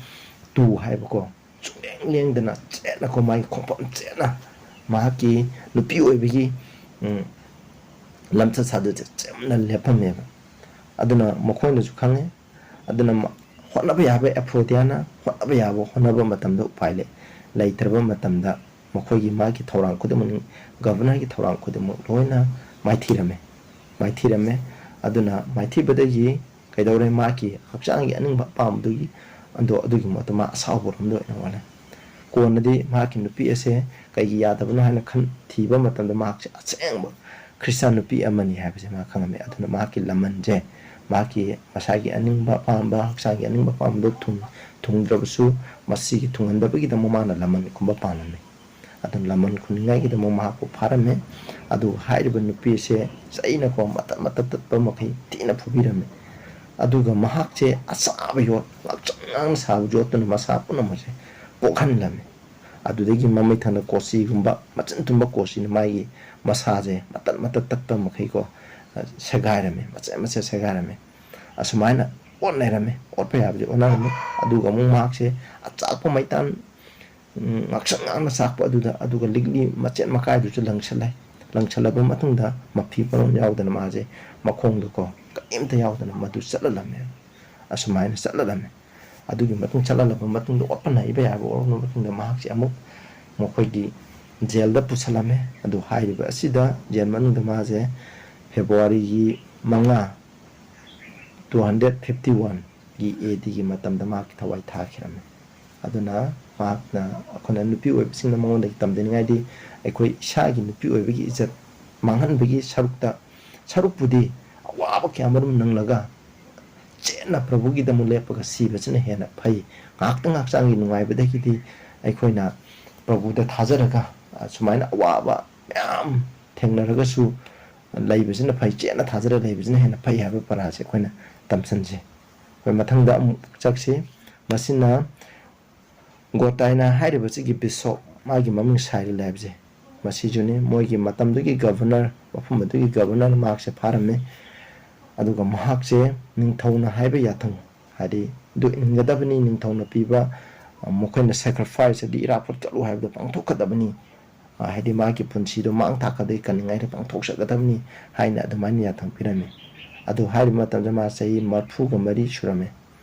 ꯇꯨ ꯍꯥꯏꯕꯀꯣ, ꯁꯨꯡꯂꯦꯡ ꯂꯦꯡꯗꯅ ꯆꯦꯠꯅꯀꯣ, ꯃꯥꯒꯤ ꯈꯣꯡꯐꯝ ꯆꯦꯠꯅ ꯃꯍꯥꯛꯀꯤ ꯅꯨꯄꯤ ꯑꯣꯏꯕꯒꯤ, ꯎꯝ, ꯂꯝꯆꯠ ꯁꯥꯖꯠꯁꯦ ꯆꯦꯠꯅ ꯂꯦꯞꯄꯝꯃꯦꯕ꯫ ꯑꯗꯨꯅ ꯃꯈꯣꯏꯅꯁꯨ ꯈꯪꯉꯦ꯫ ꯑꯗꯨꯅ ꯃ-, ꯍꯣꯠꯅꯕ ꯌꯥꯕ ꯑꯦꯐ꯭ꯔꯣꯗꯤꯌꯥꯅ ꯍꯣꯠꯅꯕ ꯌꯥꯕ ꯍꯣꯠꯅꯕ ꯃꯇꯝꯗ ꯎꯄꯥꯏ ꯂꯩ-, ꯂꯩꯇ꯭ꯔꯕ ꯃꯇꯝꯗ ꯃꯈꯣꯏꯒꯤ ꯃꯥꯒꯤ ꯊꯧꯔꯥꯡ ꯈꯨꯗꯤꯡꯃꯛ, ꯒꯚꯔꯅꯔꯒꯤ ꯊꯧꯔꯥꯡ ꯈꯨꯗꯤꯡꯃꯛ ꯂꯣꯏꯅ ꯃꯥꯏꯊꯤꯔꯝꯃꯦ, ꯃꯥꯏꯊꯤꯔꯝꯃꯦ꯫ ꯑꯗꯨꯅ ꯃꯥꯏꯊꯤꯕꯗꯒꯤ ꯀꯩꯗꯧꯔꯦ? ꯃꯥꯒꯤ ꯍꯛꯆꯥꯡꯒꯤ ꯑꯅꯤꯡꯕ ꯑꯄꯥꯝꯕꯗꯨꯒꯤ ꯑꯗꯣ ꯑꯗꯨꯒꯤ ꯃꯍꯨꯠꯇ ꯃꯥ ꯑꯁꯥꯎꯕꯔꯣꯝꯗ ꯑꯣꯏꯅ ꯑꯣꯜꯂꯦ꯫ ꯀꯣꯟꯅꯗꯤ ꯃꯍꯥꯛꯀꯤ ꯅꯨꯄꯤ ꯑꯁꯦ ꯀꯩꯒꯤ ꯌꯥꯗꯕꯅꯣ ꯍꯥꯏꯅ ꯈꯟ-, ꯊꯤꯕ ꯃꯇꯝꯗ ꯃꯍꯥꯛꯁꯦ ꯑꯁꯦꯡꯕ ꯈ꯭ꯔꯤꯁꯇꯥꯟ ꯅꯨꯄꯤ ꯑꯃꯅꯤ ꯍꯥꯏꯕꯁꯦ ꯃꯥ ꯈꯪꯉꯝꯃꯦ꯫ ꯑꯗꯨꯅ ꯃꯍꯥꯛꯀꯤ ꯂꯃꯟꯁꯦ, ꯃꯍꯥꯛꯀꯤ ꯃꯁꯥꯒꯤ ꯑꯅꯤꯡꯕ ꯑꯄꯥꯝꯕ, ꯍꯛꯆꯥꯡꯒꯤ ꯑꯅꯤꯡꯕ ꯑꯄꯥꯝꯕꯗꯣ ꯊꯨꯡ-, ꯊꯨꯡꯗ꯭ꯔꯕꯁꯨ, ꯃꯁꯤꯒꯤ ꯊꯨꯡꯍꯟꯗꯕꯒꯤꯗꯃꯛ ꯃꯥꯅ ꯂꯃꯟꯒꯨꯝꯕ ꯄꯥꯜꯂꯝꯃꯤ꯫ ꯑꯗꯨꯅ ꯂꯃꯟ ꯈꯨꯝꯅꯤꯡꯉꯥꯏꯒꯤꯗꯃꯛ ꯃꯍꯥꯛꯄꯨ ꯐꯥꯔꯝꯃꯦ꯫ ꯑꯗꯨꯒ ꯍꯥꯏꯔꯤꯕ ꯅꯨꯄꯤ ꯑꯁꯦ ꯆꯩꯅꯀꯣ ꯃꯇꯠ ꯃꯇꯠ ꯇꯠꯄ ꯃꯈꯩ ꯊꯤꯅ ꯐꯨꯕꯤꯔꯝꯃꯤ꯫ ꯑꯗꯨꯒ ꯃꯍꯥꯛꯁꯦ ꯑꯆꯥꯕ ꯌꯣꯠ, ꯉꯥꯛꯁꯪ ꯉꯥꯡꯅ ꯁꯥꯕ ꯌꯣꯠꯇꯨꯅ ꯃꯁꯥ ꯄꯨꯝꯅꯃꯛꯁꯦ ꯄꯣꯛꯍꯜꯂꯝꯃꯤ꯫ ꯑꯗꯨꯗꯒꯤ ꯃꯃꯩ ꯊꯪꯅ ꯀꯣꯆꯤꯒꯨꯝꯕ, ꯃꯆꯤꯟ ꯇꯨꯝꯕ ꯀꯣꯆꯤꯅ ꯃꯥꯒꯤ ꯃꯁꯥꯁꯦ ꯃꯇꯠ ꯃꯇꯠ ꯇꯠꯄ ꯃꯈꯩꯀꯣ, ꯑ, ꯁꯦꯒꯥꯏꯔꯝꯃꯤ, ꯃꯆꯦꯠ ꯃꯆꯦꯠ ꯁꯦꯒꯥꯏꯔꯝꯃꯤ꯫ ꯑꯁꯨꯃꯥꯏꯅ ꯑꯣꯠꯅꯔꯝꯃꯤ, ꯑꯣꯠꯄ ꯌꯥꯕꯗꯤ ꯑꯣꯠꯅꯔꯝꯃꯤ꯫ ꯑꯗꯨꯒ ꯑꯃꯨꯛ ꯃꯍꯥꯛꯁꯦ ꯑꯆꯥꯛꯄ ꯃꯩꯇꯥꯟ, ꯎꯝ, ꯉꯥꯛꯁꯪ ꯉꯥꯡꯅ ꯆꯥꯛꯄ ꯑꯗꯨꯗ, ꯑꯗꯨꯒ ꯂꯤꯛꯂꯤ ꯃꯆꯦꯠ ꯃꯀꯥꯏꯗꯨꯁꯨ ꯂꯪꯁꯜꯂꯦ꯫ ꯂꯪꯁꯜꯂꯕ ꯃꯇꯨꯡꯗ ꯃꯐꯤ ꯃꯔꯣꯟ ꯌꯥꯎꯗꯅ ꯃꯥꯁꯦ ꯃꯈꯣꯡꯗꯀꯣ ꯀꯔꯤꯝꯇ ꯌꯥꯎꯗꯅ ꯃꯗꯨ ꯆꯠꯍꯜꯂꯝꯃꯦ꯫ ꯑꯁꯨꯃꯥꯏꯅ ꯆꯠꯍꯜꯂꯝꯃꯦ꯫ ꯑꯗꯨꯒꯤ ꯃꯇꯨꯡ ꯆꯠꯍꯜꯂꯕ ꯃꯇꯨꯡꯗ ꯑꯣꯠꯄ ꯅꯥꯏꯕ ꯌꯥꯕ ꯑꯣꯠꯂꯕ ꯃꯇꯨꯡꯗ ꯃꯍꯥꯛꯁꯦ ꯑꯃꯨꯛ ꯃꯈꯣꯏꯒꯤ ꯖꯦꯜꯗ ꯄꯨꯁꯜꯂꯝꯃꯦ꯫ ꯑꯗꯨ ꯍꯥꯏꯔꯤꯕ ꯑꯁꯤꯗ ꯖꯦꯜ ꯃꯅꯨꯡꯗ ꯃꯥꯁꯦ ꯐꯦꯕ꯭ꯔꯨꯋꯥꯔꯤꯒꯤ ꯃꯉꯥ, two hundred fifty one ꯒꯤ A D ꯒꯤ ꯃꯇꯝꯗ ꯃꯍꯥꯛꯀꯤ ꯊꯋꯥꯏ ꯊꯥꯈꯤꯔꯝꯃꯦ꯫ ꯑꯗꯨꯅ ꯃꯍꯥꯛꯅ, ꯑꯩꯈꯣꯏꯅ ꯅꯨꯄꯤ ꯑꯣꯏꯕꯁꯤꯡꯅ ꯃꯉꯣꯟꯗꯒꯤ ꯇꯝꯖꯅꯤꯡꯉꯥꯏꯗꯤ ꯑꯩꯈꯣꯏ ꯏꯁꯥꯒꯤ ꯅꯨꯄꯤ ꯑꯣꯏꯕꯒꯤ ꯏꯖꯠ ꯃꯥꯡꯍꯟꯕꯒꯤ ꯁꯔꯨꯛꯇ, ꯁꯔꯨꯛꯄꯨꯗꯤ ꯑꯋꯥꯕ ꯀꯌꯥ ꯃꯔꯨꯝ ꯅꯪꯂꯒ ꯆꯦꯠꯅ ꯄ꯭ꯔꯚꯨꯒꯤꯗꯃꯛ ꯂꯦꯞꯄꯒ ꯁꯤꯕꯁꯤꯅ ꯍꯦꯟꯅ ꯐꯩ꯫ ꯉꯥꯏꯍꯥꯛꯇꯪ ꯍꯛꯆꯥꯡꯒꯤ ꯅꯨꯡꯉꯥꯏꯕꯗꯒꯤꯗꯤ ꯑꯩꯈꯣꯏꯅ ꯄ꯭ꯔꯚꯨꯗ ꯊꯥꯖꯔꯒ, ꯑ, ꯁꯨꯃꯥꯏꯅ ꯑꯋꯥꯕ ꯃꯌꯥꯝ ꯊꯦꯡꯅꯔꯒꯁꯨ ꯂꯩꯕꯁꯤꯅ ꯐꯩ, ꯆꯦꯠꯅ ꯊꯥꯖꯔꯒ ꯂꯩꯕꯁꯤꯅ ꯍꯦꯟꯅ ꯐꯩ ꯍꯥꯏꯕ ꯄꯔꯥꯁꯦ ꯑꯩꯈꯣꯏꯅ ꯇꯝꯁꯤꯟꯁꯦ꯫ ꯑꯩꯈꯣꯏ ꯃꯊꯪꯗ ꯑꯃꯨꯛ ꯆꯠꯁꯤ꯫ ꯃꯁꯤꯅ ꯒꯣꯇꯥꯏꯅꯥ ꯍꯥꯏꯔꯤꯕꯁꯤꯒꯤ ꯕꯤꯁꯣꯞ, ꯃꯥꯒꯤ ꯃꯃꯤꯡ ꯁꯥꯏꯔꯤꯜ ꯍꯥꯏꯕꯁꯦ, ꯃꯁꯤꯁꯨꯅꯤ꯫ ꯃꯣꯏꯒꯤ ꯃꯇꯝꯗꯨꯒꯤ ꯒꯚꯔꯅꯔ, ꯃꯐꯝ ꯑꯗꯨꯒꯤ ꯒꯚꯔꯅꯔ ꯃꯍꯥꯛꯁꯦ ꯐꯥꯔꯝꯃꯤ꯫ ꯑꯗꯨꯒ ꯃꯍꯥꯛꯁꯦ ꯅꯤꯡꯊꯧꯅ ꯍꯥꯏꯕ ꯌꯥꯊꯪ, ꯍꯥꯏꯗꯤ ꯑꯗꯨ ꯏꯟꯒꯗꯕꯅꯤ, ꯅꯤꯡꯊꯧꯅ ꯄꯤꯕ ꯃꯈꯣꯏꯅ sacrifice ꯍꯥꯏꯗꯤ ꯏꯔꯥꯄꯣꯠ ꯀꯠꯂꯨ ꯍꯥꯏꯕꯗꯣ ꯄꯥꯡꯊꯣꯛꯀꯗꯕꯅꯤ꯫ ꯍꯥꯏꯗꯤ ꯃꯥꯒꯤ ꯄꯨꯟꯁꯤꯗꯣ ꯃꯥꯡ ꯊꯥꯛꯀꯗꯣꯏ ꯀꯟꯅꯤꯡꯉꯥꯏꯗ ꯄꯥꯡꯊꯣꯛꯆꯒꯗꯕꯅꯤ ꯍꯥꯏꯅ ꯑꯗꯨꯃꯥꯏꯅ ꯌꯥꯊꯪ ꯄꯤꯔꯝꯃꯤ꯫ ꯑꯗꯨ ꯍꯥꯏꯔꯤꯕ ꯃꯇꯝꯗ ꯃꯥ ꯆꯍꯤ ꯃꯔꯤꯐꯨꯒ ꯃꯔꯤ ꯁꯨꯔꯝꯃꯤ꯫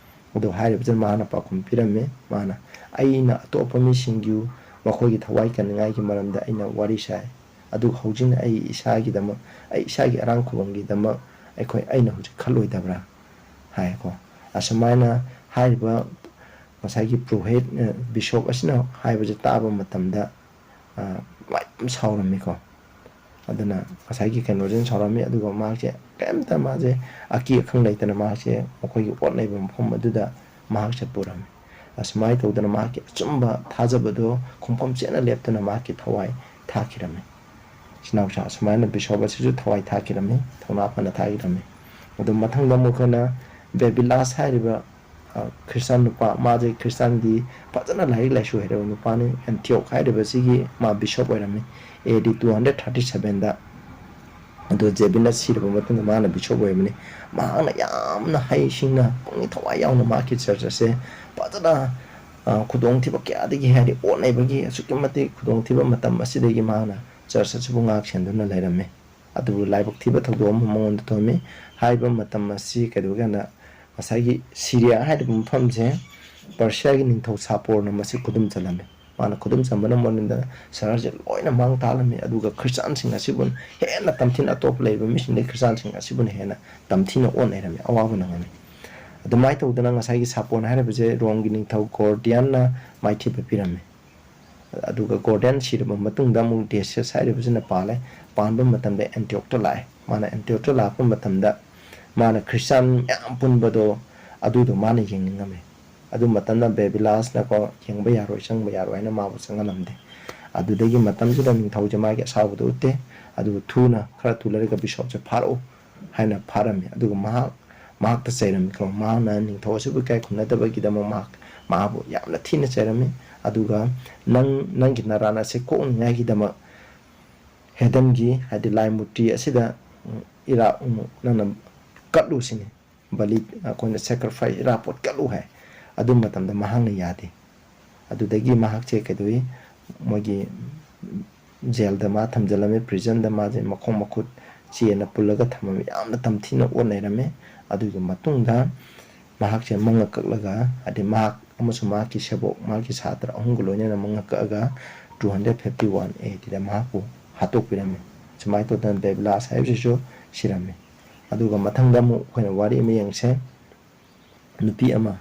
ꯑꯗꯨ ꯍꯥꯏꯔꯤꯕꯗꯨꯅ ꯃꯥꯅ ꯄꯥꯎꯈꯨꯝ ꯄꯤꯔꯝꯃꯤ꯫ ꯃꯥꯅ, "ꯑꯩꯅ ꯑꯇꯣꯞꯄ ꯃꯤꯁꯤꯡꯒꯤ ꯃꯈꯣꯏꯒꯤ ꯊꯋꯥꯏ ꯀꯟꯅꯤꯡꯉꯥꯏꯒꯤ ꯃꯔꯝꯗ ꯑꯩꯅ ꯋꯥꯔꯤ ꯁꯥꯏ, ꯑꯗꯨꯒ ꯍꯧꯖꯤꯛꯅ ꯑꯩ ꯏꯁꯥꯒꯤꯗꯃꯛ, ꯑꯩ ꯏꯁꯥꯒꯤ ꯑꯔꯥꯡ ꯈꯨꯕꯝꯒꯤꯗꯃꯛ ꯑꯩꯈꯣꯏ, ꯑꯩꯅ ꯍꯧꯖꯤꯛ ꯈꯜꯂꯣꯏꯗꯕ꯭ꯔꯥ?" ꯍꯥꯏꯀꯣ꯫ ꯑꯁꯨꯃꯥꯏꯅ ꯍꯥꯏꯔꯤꯕ ꯉꯁꯥꯏꯒꯤ ꯄ꯭ꯔꯣꯍꯦꯠ, ꯕꯤꯁꯣꯞ ꯑꯁꯤꯅ ꯍꯥꯏꯕꯁꯦ ꯇꯥꯕ ꯃꯇꯝꯗ, ꯑ, ꯃꯥ ꯌꯥꯝ ꯁꯥꯎꯔꯝꯃꯤꯀꯣ꯫ ꯑꯗꯨꯅ ꯉꯁꯥꯏꯒꯤ ꯀꯩꯅꯣꯁꯤꯅ ꯁꯥꯎꯔꯝꯃꯤ, ꯑꯗꯨꯒ ꯃꯍꯥꯛꯁꯦ ꯀꯔꯤꯝꯇ, ꯃꯥꯁꯦ ꯑꯀꯤ ꯑꯈꯪ ꯂꯩꯇꯅ ꯃꯍꯥꯛꯁꯦ ꯃꯈꯣꯏꯒꯤ ꯑꯣꯠ ꯅꯩꯕ ꯃꯐꯝ ꯑꯗꯨꯗ ꯃꯍꯥꯛꯁꯦ ꯄꯨꯔꯝꯃꯤ꯫ ꯑꯁꯨꯃꯥꯏꯅ ꯇꯧꯗꯅ ꯃꯍꯥꯛꯀꯤ ꯑꯆꯨꯝꯕ ꯊꯥꯖꯕꯗꯣ ꯈꯣꯡꯐꯝ ꯆꯦꯠꯅ ꯂꯦꯞꯇꯨꯅ ꯃꯍꯥꯛꯀꯤ ꯊꯋꯥꯏ ꯊꯥꯈꯤꯔꯝꯃꯤ꯫ ꯏꯆꯤꯟ ꯏꯅꯥꯎꯁꯥ ꯑꯁꯨꯃꯥꯏꯅ ꯕꯤꯁꯣꯞ ꯑꯁꯤꯁꯨ ꯊꯋꯥꯏ ꯊꯥꯈꯤꯔꯝꯃꯤ, ꯊꯧꯅꯥ ꯐꯅ ꯊꯥꯈꯤꯔꯝꯃꯤ꯫ ꯑꯗꯨ ꯃꯊꯪꯗ ꯑꯃꯨꯛ ꯑꯩꯈꯣꯏꯅ ꯕꯦꯕꯤꯂꯥꯁ ꯍꯥꯏꯔꯤꯕ, ꯑ, ꯈ꯭ꯔꯤꯁꯇꯥꯟ ꯅꯨꯄꯥ, ꯃꯥꯁꯦ ꯈ꯭ꯔꯤꯁꯇꯥꯟꯒꯤ ꯐꯖꯅ ꯂꯥꯏꯔꯤꯛ ꯂꯥꯏꯁꯨ ꯍꯩꯔꯕ ꯅꯨꯄꯥꯅꯤ꯫ ꯑꯦꯟꯇꯤꯌꯣꯛ ꯍꯥꯏꯔꯤꯕꯁꯤꯒꯤ ꯃꯥ ꯕꯤꯁꯣꯞ ꯑꯣꯏꯔꯝꯃꯤ, ꯑꯦ ꯗꯤ ꯇꯨ ꯍꯟꯗ꯭ꯔꯦꯠ ꯊꯥꯔꯇꯤ ꯁꯚꯦꯟꯗ꯫ ꯑꯗꯨ ꯖꯦꯕꯤꯂꯥꯁ ꯁꯤꯔꯕ ꯃꯇꯨꯡꯗ ꯃꯥꯅ ꯕꯤꯁꯣꯞ ꯑꯣꯏꯔꯝꯃꯤ꯫ ꯃꯍꯥꯛꯅ ꯌꯥꯝꯅ ꯍꯩꯁꯤꯡꯅ ꯄꯨꯛꯅꯤꯡ ꯊꯋꯥꯏ ꯌꯥꯎꯅ ꯃꯍꯥꯛꯀꯤ ꯆꯔꯆ ꯑꯁꯦ ꯐꯖꯅ, ꯑ, ꯈꯨꯗꯣꯡꯊꯤꯕ ꯀꯌꯥꯗꯒꯤ, ꯍꯥꯏꯗꯤ ꯑꯣꯠ ꯅꯩꯕꯒꯤ ꯑꯁꯨꯛꯀꯤ ꯃꯇꯤꯛ ꯈꯨꯗꯣꯡꯊꯤꯕ ꯃꯇꯝ ꯑꯁꯤꯗꯒꯤ ꯃꯍꯥꯛꯅ ꯆꯔꯆ ꯑꯁꯤꯕꯨ ꯉꯥꯛ ꯁꯦꯟꯗꯨꯅ ꯂꯩꯔꯝꯃꯤ꯫ ꯑꯗꯨꯕꯨ ꯂꯥꯏꯕꯛ ꯊꯤꯕ ꯊꯧꯗꯣꯛ ꯑꯃ ꯃꯉꯣꯟꯗ ꯊꯣꯛꯑꯝꯃꯤ꯫ ꯍꯥꯏꯔꯤꯕ ꯃꯇꯝ ꯑꯁꯤ ꯀꯩꯗꯧꯒꯦ ꯍꯥꯏꯅ ꯉꯁꯥꯏꯒꯤ ꯁꯤꯔꯤꯌꯥ ꯍꯥꯏꯔꯤꯕ ꯃꯐꯝꯁꯦ ꯄꯔꯁꯤꯌꯥꯒꯤ ꯅꯤꯡꯊꯧ ꯁꯥꯄꯣꯔꯅ ꯃꯁꯤ ꯈꯨꯗꯨꯝ ꯆꯜꯂꯝꯃꯤ꯫ ꯃꯥꯅ ꯈꯨꯗꯨꯝ ꯆꯟꯕꯅ ꯃꯔꯝ ꯑꯣꯏꯔꯒ ꯁꯍꯔꯁꯦ ꯂꯣꯏꯅ ꯃꯥꯡ ꯇꯥꯛꯍꯜꯂꯝꯃꯤ꯫ ꯑꯗꯨꯒ ꯈ꯭ꯔꯤꯁꯇꯥꯟꯁꯤꯡ ꯑꯁꯤꯕꯨ ꯍꯦꯟꯅ ꯇꯝꯊꯤꯅ, ꯑꯇꯣꯞꯄ ꯂꯩꯔꯤꯕ ꯃꯤꯁꯤꯡꯗꯒꯤ ꯈ꯭ꯔꯤꯁꯇꯥꯟꯁꯤꯡ ꯑꯁꯤꯕꯨꯅ ꯍꯦꯟꯅ ꯇꯝꯊꯤꯅ ꯑꯣꯠ ꯅꯩꯔꯝꯃꯤ, ꯑꯋꯥꯕ ꯅꯪꯉꯝꯃꯤ꯫ ꯑꯗꯨꯃꯥꯏꯅ ꯇꯧꯗꯅ ꯉꯁꯥꯏꯒꯤ ꯁꯥꯄꯣꯟ ꯍꯥꯏꯔꯤꯕꯁꯦ ꯔꯣꯝꯒꯤ ꯅꯤꯡꯊꯧ ꯒꯣꯔꯗꯤꯌꯥꯟꯅ ꯃꯥꯏꯊꯤꯕ ꯄꯤꯔꯝꯃꯤ꯫ ꯑꯗꯨꯒ ꯒꯣꯔꯗꯤꯌꯥꯟ ꯁꯤꯔꯕ ꯃꯇꯨꯡꯗ ꯑꯃꯨꯛ ꯗꯦꯁꯤꯌꯁ ꯍꯥꯏꯔꯤꯕꯁꯤꯅ ꯄꯥꯜꯂꯦ꯫ ꯄꯥꯟꯕ ꯃꯇꯝꯗ ꯑꯦꯟꯇꯤꯌꯣꯛꯇ ꯂꯥꯛꯑꯦ꯫ ꯃꯥꯅ ꯑꯦꯟꯇꯤꯌꯣꯛꯇ ꯂꯥꯛꯄ ꯃꯇꯝꯗ ꯃꯥꯅ ꯈ꯭ꯔꯤꯁꯇꯥꯟ ꯃꯌꯥꯝ ꯄꯨꯟꯕꯗꯣ ꯑꯗꯨꯗꯣ ꯃꯥꯅ ꯌꯦꯡꯅꯤꯡꯉꯝꯃꯤ꯫ ꯑꯗꯨ ꯃꯇꯝꯗ ꯕꯦꯕꯤꯂꯥꯁꯅꯀꯣ, "ꯌꯦꯡꯕ ꯌꯥꯔꯣꯏ, ꯆꯪꯕ ꯌꯥꯔꯣꯏ" ꯍꯥꯏꯅ ꯃꯥꯕꯨ ꯆꯪꯍꯜꯂꯝꯗꯦ꯫ ꯑꯗꯨꯗꯒꯤ ꯃꯇꯝꯗꯨꯗ ꯅꯤꯡꯊꯧꯁꯦ ꯃꯥꯒꯤ ꯑꯁꯥꯎꯕꯗꯣ ꯎꯠꯇꯦ꯫ ꯑꯗꯨꯕꯨ ꯊꯨꯅ, ꯈꯔ ꯊꯨꯅ ꯂꯩꯔꯒ ꯕꯤꯁꯣꯞꯁꯦ ꯐꯥꯔꯛꯎ ꯍꯥꯏꯅ ꯐꯥꯔꯝꯃꯤ꯫ ꯑꯗꯨꯒ ꯃꯍꯥꯛ, ꯃꯍꯥꯛꯇ ꯆꯩꯔꯝꯃꯤꯀꯣ꯫ ꯃꯍꯥꯛꯅ ꯅꯤꯡꯊꯧ ꯑꯁꯤꯕꯨ ꯏꯀꯥꯏ ꯈꯨꯝꯅꯗꯕꯒꯤꯗꯃꯛ ꯃꯍꯥꯛ, ꯃꯍꯥꯛꯄꯨ ꯌꯥꯝꯅ ꯊꯤꯅ ꯆꯩꯔꯝꯃꯤ꯫ ꯑꯗꯨꯒ ꯅꯪ, ꯅꯪꯒꯤ ꯅꯔꯥꯟ ꯑꯁꯤ ꯀꯣꯛꯅꯤꯡꯉꯥꯏꯒꯤꯗꯃꯛ ꯍꯦꯗꯟꯒꯤ, ꯍꯥꯏꯗꯤ ꯂꯥꯏ ꯃꯨꯔꯇꯤ ꯑꯁꯤꯗ, ꯎꯝ, ꯏꯔꯥ, ꯎꯝ, ꯅꯪꯅ ꯀꯠꯂꯨ ꯁꯤꯅꯤ꯫ ꯕꯂꯤ, ꯑꯩꯈꯣꯏꯅ ꯁꯦꯀ꯭ꯔꯤꯐꯥꯏꯁ, ꯏꯔꯥꯄꯣꯠ ꯀꯠꯂꯨ ꯍꯥꯏ꯫ ꯑꯗꯨ ꯃꯇꯝꯗ ꯃꯍꯥꯛꯅ ꯌꯥꯗꯦ꯫ ꯑꯗꯨꯗꯒꯤ ꯃꯍꯥꯛꯁꯦ ꯀꯩꯗꯧꯏ, ꯃꯣꯏꯒꯤ ꯖꯦꯜꯗ ꯃꯥ ꯊꯝꯖꯤꯜꯂꯝꯃꯦ, ꯄ꯭ꯔꯤꯖꯟꯗ ꯃꯥꯁꯦ ꯃꯈꯣꯡ ꯃꯈꯨꯠ ꯆꯦꯅ ꯄꯨꯜꯂꯒ ꯊꯝꯃꯝꯃꯤ꯫ ꯌꯥꯝꯅ ꯇꯝꯊꯤꯅ ꯑꯣꯠꯅꯩꯔꯝꯃꯦ꯫ ꯑꯗꯨꯒꯤ ꯃꯇꯨꯡꯗ ꯃꯍꯥꯛꯁꯦ ꯃꯉꯛ ꯀꯛꯂꯒ, ꯍꯥꯏꯗꯤ ꯃꯍꯥꯛ ꯑꯃꯁꯨꯡ ꯃꯍꯥꯛꯀꯤ ꯁꯦꯕꯣꯛ, ꯃꯍꯥꯛꯀꯤ ꯁꯥꯇ꯭ꯔ ꯑꯍꯨꯝꯒ ꯂꯣꯏꯅꯅ ꯃꯉꯛ ꯀꯛꯑꯒ, two hundred fifty one A Dꯗ ꯃꯍꯥꯛꯄꯨ ꯍꯥꯠꯇꯣꯛꯄꯤꯔꯝꯃꯤ꯫ ꯁꯨꯃꯥꯏꯅ ꯇꯧꯗꯅ ꯕꯦꯕꯤꯂꯥꯁ ꯍꯥꯏꯕꯁꯤꯁꯨ ꯁꯤꯔꯝꯃꯤ꯫ ꯑꯗꯨꯒ ꯃꯊꯪꯗ ꯑꯃꯨꯛ ꯑꯩꯈꯣꯏꯅ ꯋꯥꯔꯤ ꯑꯃ ꯌꯦꯡꯁꯦ꯫ ꯅꯨꯄꯤ ꯑꯃ,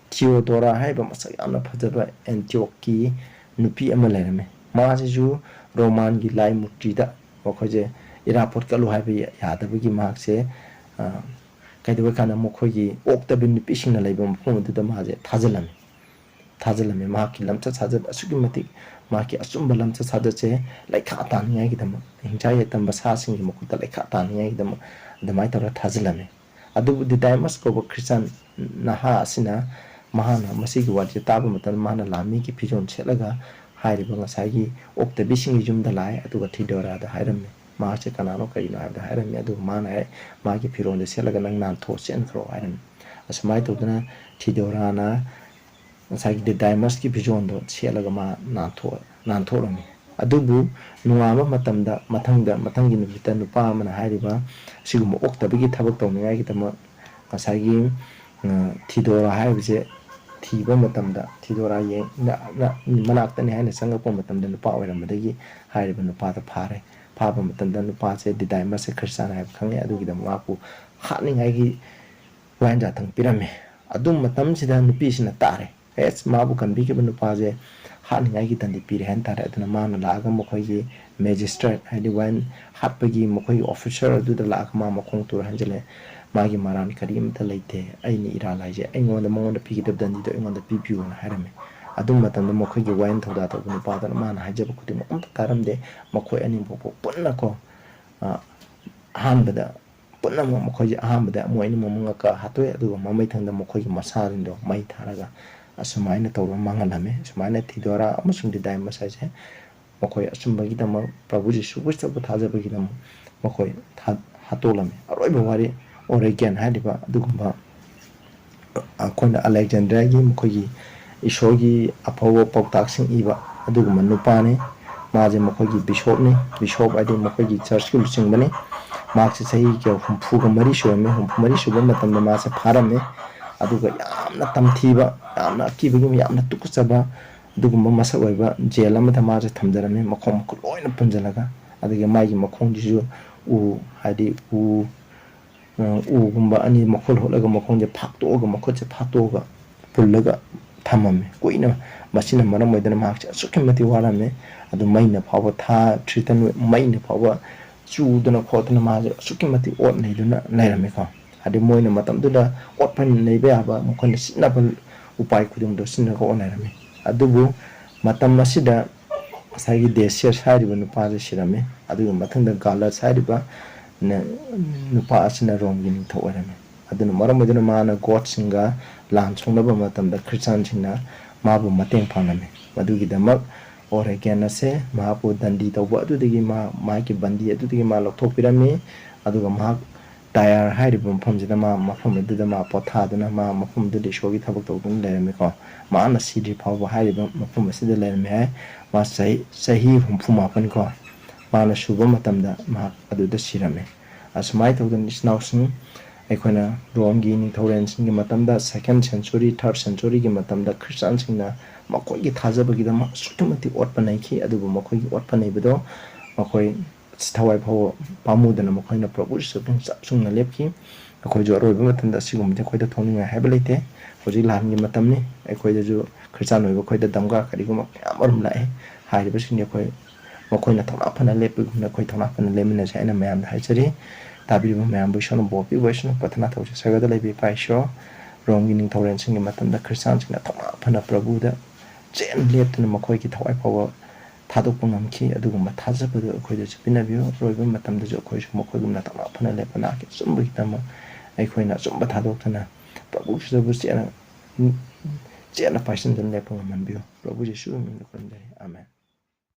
ꯊꯤꯑꯣꯗꯣꯔꯥ ꯍꯥꯏꯔꯤꯕ ꯃꯁꯛ ꯌꯥꯝꯅ ꯐꯖꯕ ꯑꯦꯟꯇꯤꯑꯣꯛꯀꯤ ꯅꯨꯄꯤ ꯑꯃ ꯂꯩꯔꯝꯃꯤ꯫ ꯃꯥꯁꯤꯁꯨ ꯔꯣꯃꯥꯟꯒꯤ ꯂꯥꯏ ꯃꯨꯔꯇꯤꯗ ꯃꯈꯣꯏꯁꯦ ꯏꯔꯥꯕꯣꯠ ꯀꯠꯂꯨ ꯍꯥꯏꯕ ꯌꯥꯗꯕꯒꯤ ꯃꯍꯥꯛꯁꯦ, ꯑ, ꯀꯩꯗꯧꯋꯦ ꯀꯥꯟꯗ ꯃꯈꯣꯏꯒꯤ ꯑꯣꯛꯇꯕꯤ ꯅꯨꯄꯤꯁꯤꯡꯅ ꯂꯩꯕ ꯃꯐꯝ ꯑꯗꯨꯗ ꯃꯥꯁꯦ ꯊꯥꯖꯤꯜꯂꯝꯃꯤ꯫ ꯊꯥꯖꯤꯜꯂꯝꯃꯤ꯫ ꯃꯍꯥꯛꯀꯤ ꯂꯝꯆꯠ ꯁꯥꯖꯠ ꯑꯁꯨꯛꯀꯤ ꯃꯇꯤꯛ, ꯃꯍꯥꯛꯀꯤ ꯑꯆꯨꯝꯕ ꯂꯝꯆꯠ ꯁꯥꯖꯠꯁꯦ ꯂꯩꯈꯥ ꯇꯥꯅꯤꯡꯉꯥꯏꯒꯤꯗꯃꯛ, ꯍꯤꯡꯆꯥꯏ ꯌꯥꯏꯇꯝꯕ ꯁꯥꯁꯤꯡꯒꯤ ꯃꯈꯨꯠꯇ ꯂꯩꯈꯥ ꯇꯥꯅꯤꯡꯉꯥꯏꯒꯤꯗꯃꯛ ꯑꯗꯨꯃꯥꯏꯅ ꯇꯧꯔꯒ ꯊꯥꯖꯤꯜꯂꯝꯃꯤ꯫ ꯑꯗꯨꯕꯨ ꯗꯤꯗꯥꯏꯃꯁ ꯀꯧꯕ ꯈ꯭ꯔꯤꯁꯇꯥꯟ ꯅꯍꯥ ꯑꯁꯤꯅ, ꯃꯍꯥꯛꯅ ꯃꯁꯤꯒꯤ ꯋꯥꯔꯤꯁꯦ ꯇꯥꯕ ꯃꯇꯝꯗ, ꯃꯥꯅ ꯂꯥꯟꯃꯤꯒꯤ ꯐꯤꯖꯣꯜ ꯁꯦꯠꯂꯒ ꯍꯥꯏꯔꯤꯕ ꯉꯁꯥꯏꯒꯤ ꯑꯣꯛꯇꯕꯤꯁꯤꯡꯒꯤ ꯌꯨꯝꯗ ꯂꯥꯛꯑꯦ, ꯑꯗꯨꯒ ꯊꯤꯗꯣꯔꯥꯗ ꯍꯥꯏꯔꯝꯃꯤ꯫ ꯃꯍꯥꯛꯁꯦ ꯀꯅꯥꯅꯣ ꯀꯔꯤꯅꯣ ꯍꯥꯏꯕꯗꯣ ꯍꯥꯏꯔꯝꯃꯤ꯫ ꯑꯗꯨꯒ ꯃꯥꯅ ꯍꯥꯏ, "ꯃꯥꯒꯤ ꯐꯤꯔꯣꯜꯗꯣ ꯁꯦꯠꯂꯒ ꯅꯪ ꯅꯥꯟꯊꯣꯛꯑ ꯆꯦꯟꯈ꯭ꯔꯣ" ꯍꯥꯏꯔꯝꯃꯤ꯫ ꯑꯁꯨꯃꯥꯏꯅ ꯇꯧꯗꯅ ꯊꯤꯗꯣꯔꯥꯅ ꯉꯁꯥꯏꯒꯤ ꯗꯤꯗꯥꯏꯃꯁꯀꯤ ꯐꯤꯖꯣꯜꯗꯣ ꯁꯦꯠꯂꯒ ꯃꯥ ꯅꯥꯟꯊꯣꯛ-, ꯅꯥꯟꯊꯣꯛꯂꯝꯃꯤ꯫ ꯑꯗꯨꯕꯨ ꯅꯣꯡꯉꯥꯟꯕ ꯃꯇꯝꯗ, ꯃꯊꯪꯗ, ꯃꯊꯪꯒꯤ ꯅꯨꯃꯤꯠꯇ ꯅꯨꯄꯥ ꯑꯃꯅ ꯍꯥꯏꯔꯤꯕ ꯑꯁꯤꯒꯨꯝꯕ ꯑꯣꯛꯇꯕꯒꯤ ꯊꯕꯛ ꯇꯧꯅꯤꯡꯉꯥꯏꯒꯤꯗꯃꯛ ꯉꯁꯥꯏꯒꯤ, ꯑ, ꯊꯤꯗꯣꯔꯥ ꯍꯥꯏꯕꯁꯦ ꯊꯤꯕ ꯃꯇꯝꯗ, ꯊꯤꯗꯣꯔꯥ ꯌꯦꯡ-, ꯅ-, ꯅ-, ꯃꯅꯥꯛꯇꯅꯤ ꯍꯥꯏꯅ ꯆꯪꯉꯛꯄ ꯃꯇꯝꯗ ꯅꯨꯄꯥ ꯑꯣꯏꯔꯝꯕꯗꯒꯤ ꯍꯥꯏꯔꯤꯕ ꯅꯨꯄꯥꯗ ꯐꯥꯔꯦ꯫ ꯐꯥꯕ ꯃꯇꯝꯗ ꯅꯨꯄꯥꯁꯦ ꯗꯤꯗꯥꯏꯃꯁꯁꯦ ꯈ꯭ꯔꯤꯁꯇꯥꯟ ꯍꯥꯏꯕ ꯈꯪꯉꯦ꯫ ꯑꯗꯨꯒꯤꯗꯃꯛ ꯃꯍꯥꯛꯄꯨ ꯍꯥꯠꯅꯤꯡꯉꯥꯏꯒꯤ ꯋꯥꯌꯦꯟ ꯌꯥꯊꯪ ꯄꯤꯔꯝꯃꯤ꯫ ꯑꯗꯨ ꯃꯇꯝꯁꯤꯗ ꯅꯨꯄꯤꯁꯤꯅ ꯇꯥꯔꯦ, ꯑꯦꯁ, ꯃꯥꯕꯨ ꯀꯟꯕꯤꯈꯤꯕ ꯅꯨꯄꯥꯁꯦ ꯍꯥꯠꯅꯤꯡꯉꯥꯏꯒꯤ ꯗꯟꯗꯤ ꯄꯤꯔꯦ ꯍꯥꯏꯅ ꯇꯥꯔꯦ꯫ ꯑꯗꯨꯅ ꯃꯥꯅ ꯂꯥꯛꯑꯒ ꯃꯈꯣꯏꯒꯤ ꯃꯦꯖꯤꯁꯇ꯭ꯔꯦꯠ, ꯍꯥꯏꯗꯤ ꯋꯥꯌꯦꯟ ꯍꯥꯠꯄꯒꯤ ꯃꯈꯣꯏꯒꯤ ꯑꯣꯐꯤꯁꯔ ꯑꯗꯨꯗ ꯂꯥꯛꯑꯒ ꯃꯥ ꯃꯈꯣꯡ ꯇꯨꯔ ꯍꯟꯖꯤꯜꯂꯦ꯫ "ꯃꯥꯒꯤ ꯃꯔꯥꯟ ꯀꯔꯤꯝꯇ ꯂꯩꯇꯦ, ꯑꯩꯅ ꯏꯔꯥꯜ ꯍꯥꯏꯁꯦ, ꯑꯩꯉꯣꯟꯗ, ꯃꯉꯣꯟꯗ ꯄꯤꯒꯗꯕ ꯗꯟꯗꯤꯗꯣ ꯑꯩꯉꯣꯟꯗ ꯄꯤꯕꯤꯌꯨꯅ" ꯍꯥꯏꯔꯝꯃꯤ꯫ ꯑꯗꯨ ꯃꯇꯝꯗ ꯃꯈꯣꯏꯒꯤ ꯋꯥꯌꯦꯟ ꯊꯧꯗꯥ ꯇꯧꯕ ꯅꯨꯄꯥꯗꯨꯅ ꯃꯥꯅ ꯍꯥꯏꯖꯕ ꯈꯨꯗꯤꯡꯃꯛ ꯑꯝꯇ ꯇꯥꯔꯝꯗꯦ꯫ ꯃꯈꯣꯏ ꯑꯅꯤꯃꯛꯄꯨ ꯄꯨꯟꯅꯀꯣ, ꯑ, ꯑꯍꯥꯟꯕꯗ ꯄꯨꯝꯅꯃꯛ ꯃꯈꯣꯏꯁꯦ ꯑꯍꯥꯟꯕꯗ ꯃꯣꯏ ꯑꯅꯤꯃꯛ ꯃꯉꯛ ꯀꯛꯑ ꯍꯥꯠꯇꯣꯛꯑꯦ, ꯑꯗꯨꯒ ꯃꯃꯩꯊꯪꯗ ꯃꯈꯣꯏꯒꯤ ꯃꯁꯥꯁꯤꯡꯗꯣ ꯃꯩ ꯊꯥꯔꯒ ꯑꯁꯨꯃꯥꯏꯅ ꯇꯧꯔꯒ ꯃꯥꯡꯍꯜꯂꯝꯃꯦ꯫ ꯑꯁꯨꯃꯥꯏꯅ ꯊꯤꯗꯣꯔꯥ ꯑꯃꯁꯨꯡ ꯗꯤꯗꯥꯏꯃꯁ ꯍꯥꯏꯁꯦ ꯃꯈꯣꯏ ꯑꯆꯨꯝꯕꯒꯤꯗꯃꯛ ꯄ꯭ꯔꯚꯨ ꯖꯤꯁꯨ ꯈ꯭ꯔꯤꯁꯇꯕꯨ ꯊꯥꯖꯕꯒꯤꯗꯃꯛ ꯃꯈꯣꯏ ꯊꯥ-, ꯍꯥꯠꯇꯣꯛꯂꯝꯃꯤ꯫ ꯑꯔꯣꯏꯕ ꯋꯥꯔꯤ ꯑꯣꯔꯦꯒꯦꯟ ꯍꯥꯏꯔꯤꯕ ꯑꯗꯨꯒꯨꯝꯕ ꯑꯩꯈꯣꯏꯅ ꯑꯂꯦꯛꯖꯦꯟꯗ꯭ꯔꯤꯌꯥꯒꯤ ꯃꯈꯣꯏꯒꯤ ꯏꯁꯣꯔꯒꯤ ꯑꯐꯕ ꯄꯥꯎꯇꯥꯛꯁꯤꯡ ꯏꯕ ꯑꯗꯨꯒꯨꯝꯕ ꯅꯨꯄꯥꯅꯤ꯫ ꯃꯥꯁꯦ ꯃꯈꯣꯏꯒꯤ ꯕꯤꯁꯣꯞꯅꯤ꯫ ꯕꯤꯁꯣꯞ ꯍꯥꯏꯗꯤ ꯃꯈꯣꯏꯒꯤ ꯆꯔꯆꯀꯤ ꯂꯨꯆꯤꯡꯕꯅꯤ꯫ ꯃꯍꯥꯛꯁꯦ ꯆꯍꯤ ꯀꯌꯥ, ꯍꯨꯝꯐꯨꯒ ꯃꯔꯤ ꯁꯨꯔꯝꯃꯤ꯫ ꯍꯨꯝꯐꯨ ꯃꯔꯤ ꯁꯨꯕ ꯃꯇꯝꯗ ꯃꯥꯁꯦ ꯐꯥꯔꯝꯃꯤ꯫ ꯑꯗꯨꯒ ꯌꯥꯝꯅ ꯇꯝꯊꯤꯕ, ꯌꯥꯝꯅ ꯑꯀꯤꯕꯒꯤ, ꯌꯥꯝꯅ ꯇꯨꯀꯠꯆꯕ ꯑꯗꯨꯒꯨꯝꯕ ꯃꯁꯛ ꯑꯣꯏꯕ ꯖꯦꯜ ꯑꯃꯗ ꯃꯥꯁꯦ ꯊꯝꯖꯔꯝꯃꯤ꯫ ꯃꯈꯣꯡ ꯃꯈꯨꯠ ꯂꯣꯏꯅ ꯄꯨꯟꯁꯤꯜꯂꯒ, ꯑꯗꯒꯤ ꯃꯥꯒꯤ ꯃꯈꯣꯡꯁꯤꯁꯨ ꯎ, ꯍꯥꯏꯗꯤ ꯎ, ꯎꯒꯨꯝꯕ ꯑꯅꯤ ꯃꯈꯨꯜ ꯍꯨꯠꯂꯒ ꯃꯈꯣꯡꯁꯦ ꯐꯥꯛꯇꯣꯛꯑꯒ, ꯃꯈꯨꯠꯁꯦ ꯐꯥꯛꯇꯣꯛꯑꯒ ꯄꯨꯜꯂꯒ ꯊꯝꯃꯝꯃꯦ ꯀꯨꯏꯅ꯫ ꯃꯁꯤꯅ ꯃꯔꯝ ꯑꯣꯏꯗꯨꯅ ꯃꯍꯥꯛꯁꯦ ꯑꯁꯨꯛꯀꯤ ꯃꯇꯤꯛ ꯋꯥꯔꯝꯃꯦ꯫ ꯑꯗꯨ ꯃꯩꯅ ꯐꯥꯎꯕ ꯊꯥ-, ꯊ꯭ꯔꯤꯇꯟ ꯃꯩꯅ ꯐꯥꯎꯕ ꯆꯨꯗꯅ ꯈꯣꯠꯇꯅ ꯃꯥꯁꯦ ꯑꯁꯨꯛꯀꯤ ꯃꯇꯤꯛ ꯑꯣꯠ ꯅꯩꯗꯨꯅ ꯂꯩꯔꯝꯃꯤꯀꯣ꯫ ꯍꯥꯏꯗꯤ ꯃꯣꯏꯅ ꯃꯇꯝꯗꯨꯗ ꯑꯣꯠꯄ ꯅꯩꯕ ꯌꯥꯕ ꯃꯈꯣꯏꯅ ꯁꯤꯖꯤꯟꯅꯕ ꯎꯄꯥꯏ ꯈꯨꯗꯤꯡꯗꯣ ꯁꯤꯖꯤꯟꯅꯔꯒ ꯑꯣꯠꯅꯔꯝꯃꯤ꯫ ꯑꯗꯨꯕꯨ ꯃꯇꯝ ꯑꯁꯤꯗ ꯉꯁꯥꯏꯒꯤ ꯗꯦꯁꯤꯌꯁ ꯍꯥꯏꯔꯤꯕ ꯅꯨꯄꯥꯁꯦ ꯁꯤꯔꯝꯃꯤ꯫ ꯑꯗꯨꯒꯤ ꯃꯊꯪꯗ ꯒꯥꯂꯁ ꯍꯥꯏꯔꯤꯕ ꯅ-, ꯅꯨꯄꯥ ꯑꯁꯤꯅ ꯔꯣꯝꯒꯤ ꯅꯤꯡꯊꯧ ꯑꯣꯏꯔꯝꯃꯤ꯫ ꯑꯗꯨꯅ ꯃꯔꯝ ꯑꯣꯏꯗꯨꯅ ꯃꯥꯅ ꯒꯣꯠꯁꯤꯡꯒ ꯂꯥꯟ ꯁꯣꯛꯅꯕ ꯃꯇꯝꯗ ꯈ꯭ꯔꯤꯁꯇꯥꯟꯁꯤꯡꯅ ꯃꯥꯕꯨ ꯃꯇꯦꯡ ꯄꯥꯡꯂꯝꯃꯤ꯫ ꯃꯗꯨꯒꯤꯗꯃꯛ ꯑꯣꯔꯦꯒꯦꯟ ꯑꯁꯦ ꯃꯍꯥꯛꯄꯨ ꯗꯟꯗꯤ ꯇꯧꯕ ꯑꯗꯨꯗꯒꯤ ꯃꯥ, ꯃꯥꯒꯤ ꯕꯟꯗꯤ ꯑꯗꯨꯗꯒꯤ ꯃꯥ ꯂꯧꯊꯣꯛꯄꯤꯔꯝꯃꯤ꯫ ꯑꯗꯨꯒ ꯃꯍꯥꯛ ꯇꯥꯌꯥꯔ ꯍꯥꯏꯔꯤꯕ ꯃꯐꯝꯁꯤꯗ ꯃꯥ, ꯃꯐꯝ ꯑꯗꯨꯗ ꯃꯥ ꯄꯣꯊꯥꯗꯨꯅ ꯃꯥ ꯃꯐꯝ ꯑꯗꯨꯗ ꯏꯁꯣꯔꯒꯤ ꯊꯕꯛ ꯇꯧꯗꯨꯅ ꯂꯩꯔꯝꯃꯤꯀꯣ꯫ ꯃꯥꯅ ꯁꯤꯗ꯭ꯔꯤ ꯐꯥꯎꯕ ꯍꯥꯏꯔꯤꯕ ꯃꯐꯝ ꯑꯁꯤꯗ ꯂꯩꯔꯝꯃꯤ ꯍꯥꯏ꯫ ꯃꯥ ꯆꯍꯤ, ꯆꯍꯤ ꯍꯨꯝꯐꯨ ꯃꯥꯄꯟ ꯀꯣ, ꯃꯥꯅ ꯁꯨꯕ ꯃꯇꯝꯗ ꯃꯍꯥꯛ ꯑꯗꯨꯗ ꯁꯤꯔꯝꯃꯤ꯫ ꯑꯁꯨꯃꯥꯏꯅ ꯇꯧꯗꯅ ꯏꯆꯤꯟ ꯏꯅꯥꯎꯁꯤꯡ, ꯑꯩꯈꯣꯏꯅ ꯔꯣꯝꯒꯤ ꯅꯤꯡꯊꯧꯔꯦꯜꯁꯤꯡꯒꯤ ꯃꯇꯝꯗ, ꯁꯦꯀꯦꯟ ꯁꯦꯟꯆꯨꯔꯤ, ꯊꯥꯔꯠ ꯁꯦꯟꯆꯨꯔꯤꯒꯤ ꯃꯇꯝꯗ ꯈ꯭ꯔꯤꯁꯇꯥꯟꯁꯤꯡꯅ ꯃꯈꯣꯏꯒꯤ ꯊꯥꯖꯕꯒꯤꯗꯃꯛ ꯑꯁꯨꯛꯀꯤ ꯃꯇꯤꯛ ꯑꯣꯠꯄ ꯅꯩꯈꯤ꯫ ꯑꯗꯨꯕꯨ ꯃꯈꯣꯏꯒꯤ ꯑꯣꯠꯄ ꯅꯩꯕꯗꯣ ꯃꯈꯣꯏ ꯊꯋꯥꯏ ꯐꯥꯎꯕ ꯄꯥꯝꯃꯨꯗꯅ ꯃꯈꯣꯏꯅ ꯄ꯭ꯔꯚꯨ ꯌꯤꯁꯨ ꯈ꯭ꯔꯤꯁꯇ ꯆꯞ ꯆꯨꯝꯅ ꯂꯦꯞꯈꯤ꯫ ꯑꯩꯈꯣꯏꯁꯨ ꯑꯔꯣꯏꯕ ꯃꯇꯝꯗ ꯑꯁꯤꯒꯨꯝꯕꯗꯤ ꯑꯩꯈꯣꯏꯗ ꯊꯣꯛꯅꯤꯡꯉꯥꯏ ꯍꯥꯏꯕ ꯂꯩꯇꯦ꯫ ꯍꯧꯖꯤꯛ ꯂꯥꯟꯒꯤ ꯃꯇꯝꯅꯤ꯫ ꯑꯩꯈꯣꯏꯗꯁꯨ ꯈ꯭ꯔꯤꯁꯇꯥꯟ ꯑꯣꯏꯕ ꯑꯩꯈꯣꯏꯗ ꯗꯝꯒꯥ ꯀꯔꯤꯒꯨꯝꯕ ꯃꯌꯥꯝ ꯑꯃ ꯂꯥꯛꯑꯦ꯫ ꯍꯥꯏꯔꯤꯕꯁꯤꯡꯗꯤ ꯑꯩꯈꯣꯏ ꯃꯈꯣꯏꯅ ꯊꯧꯅꯥ ꯐꯅ ꯂꯦꯞꯄꯒꯨꯝꯅ ꯑꯩꯈꯣꯏ ꯊꯧꯅꯥ ꯐꯅ ꯂꯦꯞꯃꯤꯟꯅꯁꯦ ꯍꯥꯏꯅ ꯃꯌꯥꯝꯗ ꯍꯥꯏꯖꯔꯤ꯫ ꯇꯥꯕꯤꯔꯤꯕ ꯃꯌꯥꯝꯕꯨ ꯏꯁꯣꯔꯅ ꯕꯣꯔ ꯄꯤꯕ ꯑꯣꯏꯁꯅꯨ꯫ ꯄ꯭ꯔꯊꯅꯥ ꯇꯧꯁꯤ꯫ ꯁꯔꯒꯗ ꯂꯩꯕ ꯏꯄꯥ ꯏꯁꯣꯔ, ꯔꯣꯝꯒꯤ ꯅꯤꯡꯊꯧꯔꯦꯜꯁꯤꯡꯒꯤ ꯃꯇꯝꯗ ꯈ꯭ꯔꯤꯁꯇꯥꯟꯁꯤꯡꯅ ꯊꯧꯅꯥ ꯐꯅ ꯄ꯭ꯔꯚꯨꯗ ꯆꯦꯟ ꯂꯦꯞꯇꯨꯅ ꯃꯈꯣꯏꯒꯤ ꯊꯋꯥꯏ ꯐꯥꯎꯕ ꯊꯥꯗꯣꯛꯄ ꯉꯝꯈꯤ꯫ ꯑꯗꯨꯒꯨꯝꯕ ꯊꯥꯖꯕꯗꯨ ꯑꯩꯈꯣꯏꯗꯁꯨ ꯄꯤꯅꯕꯤꯌꯨ꯫ ꯑꯂꯣꯏꯕ ꯃꯇꯝꯗꯁꯨ ꯑꯩꯈꯣꯏꯁꯨ ꯃꯈꯣꯏꯒꯨꯝꯅ ꯊꯧꯅꯥ ꯐꯅ ꯂꯦꯞꯄ ꯅꯍꯥꯛꯀꯤ ꯑꯆꯨꯝꯕꯒꯤꯗꯃꯛ ꯑꯩꯈꯣꯏꯅ ꯑꯆꯨꯝꯕ ꯊꯥꯗꯣꯛꯇꯨꯅ ꯄ꯭ꯔꯚꯨ ꯈ꯭ꯔꯤꯁꯇꯕꯨ ꯆꯦꯠꯅ, ꯆꯦꯠꯅ ꯄꯥꯏꯁꯤꯟꯗꯨꯅ ꯂꯦꯞꯄ ꯉꯝꯍꯟꯕꯤꯌꯨ꯫ ꯄ꯭ꯔꯚꯨ ꯌꯤꯁꯨꯒꯤ ꯃꯤꯡꯗ ꯈꯨꯔꯨꯝꯖꯔꯤ꯫ ꯑꯥꯃꯦꯟ꯫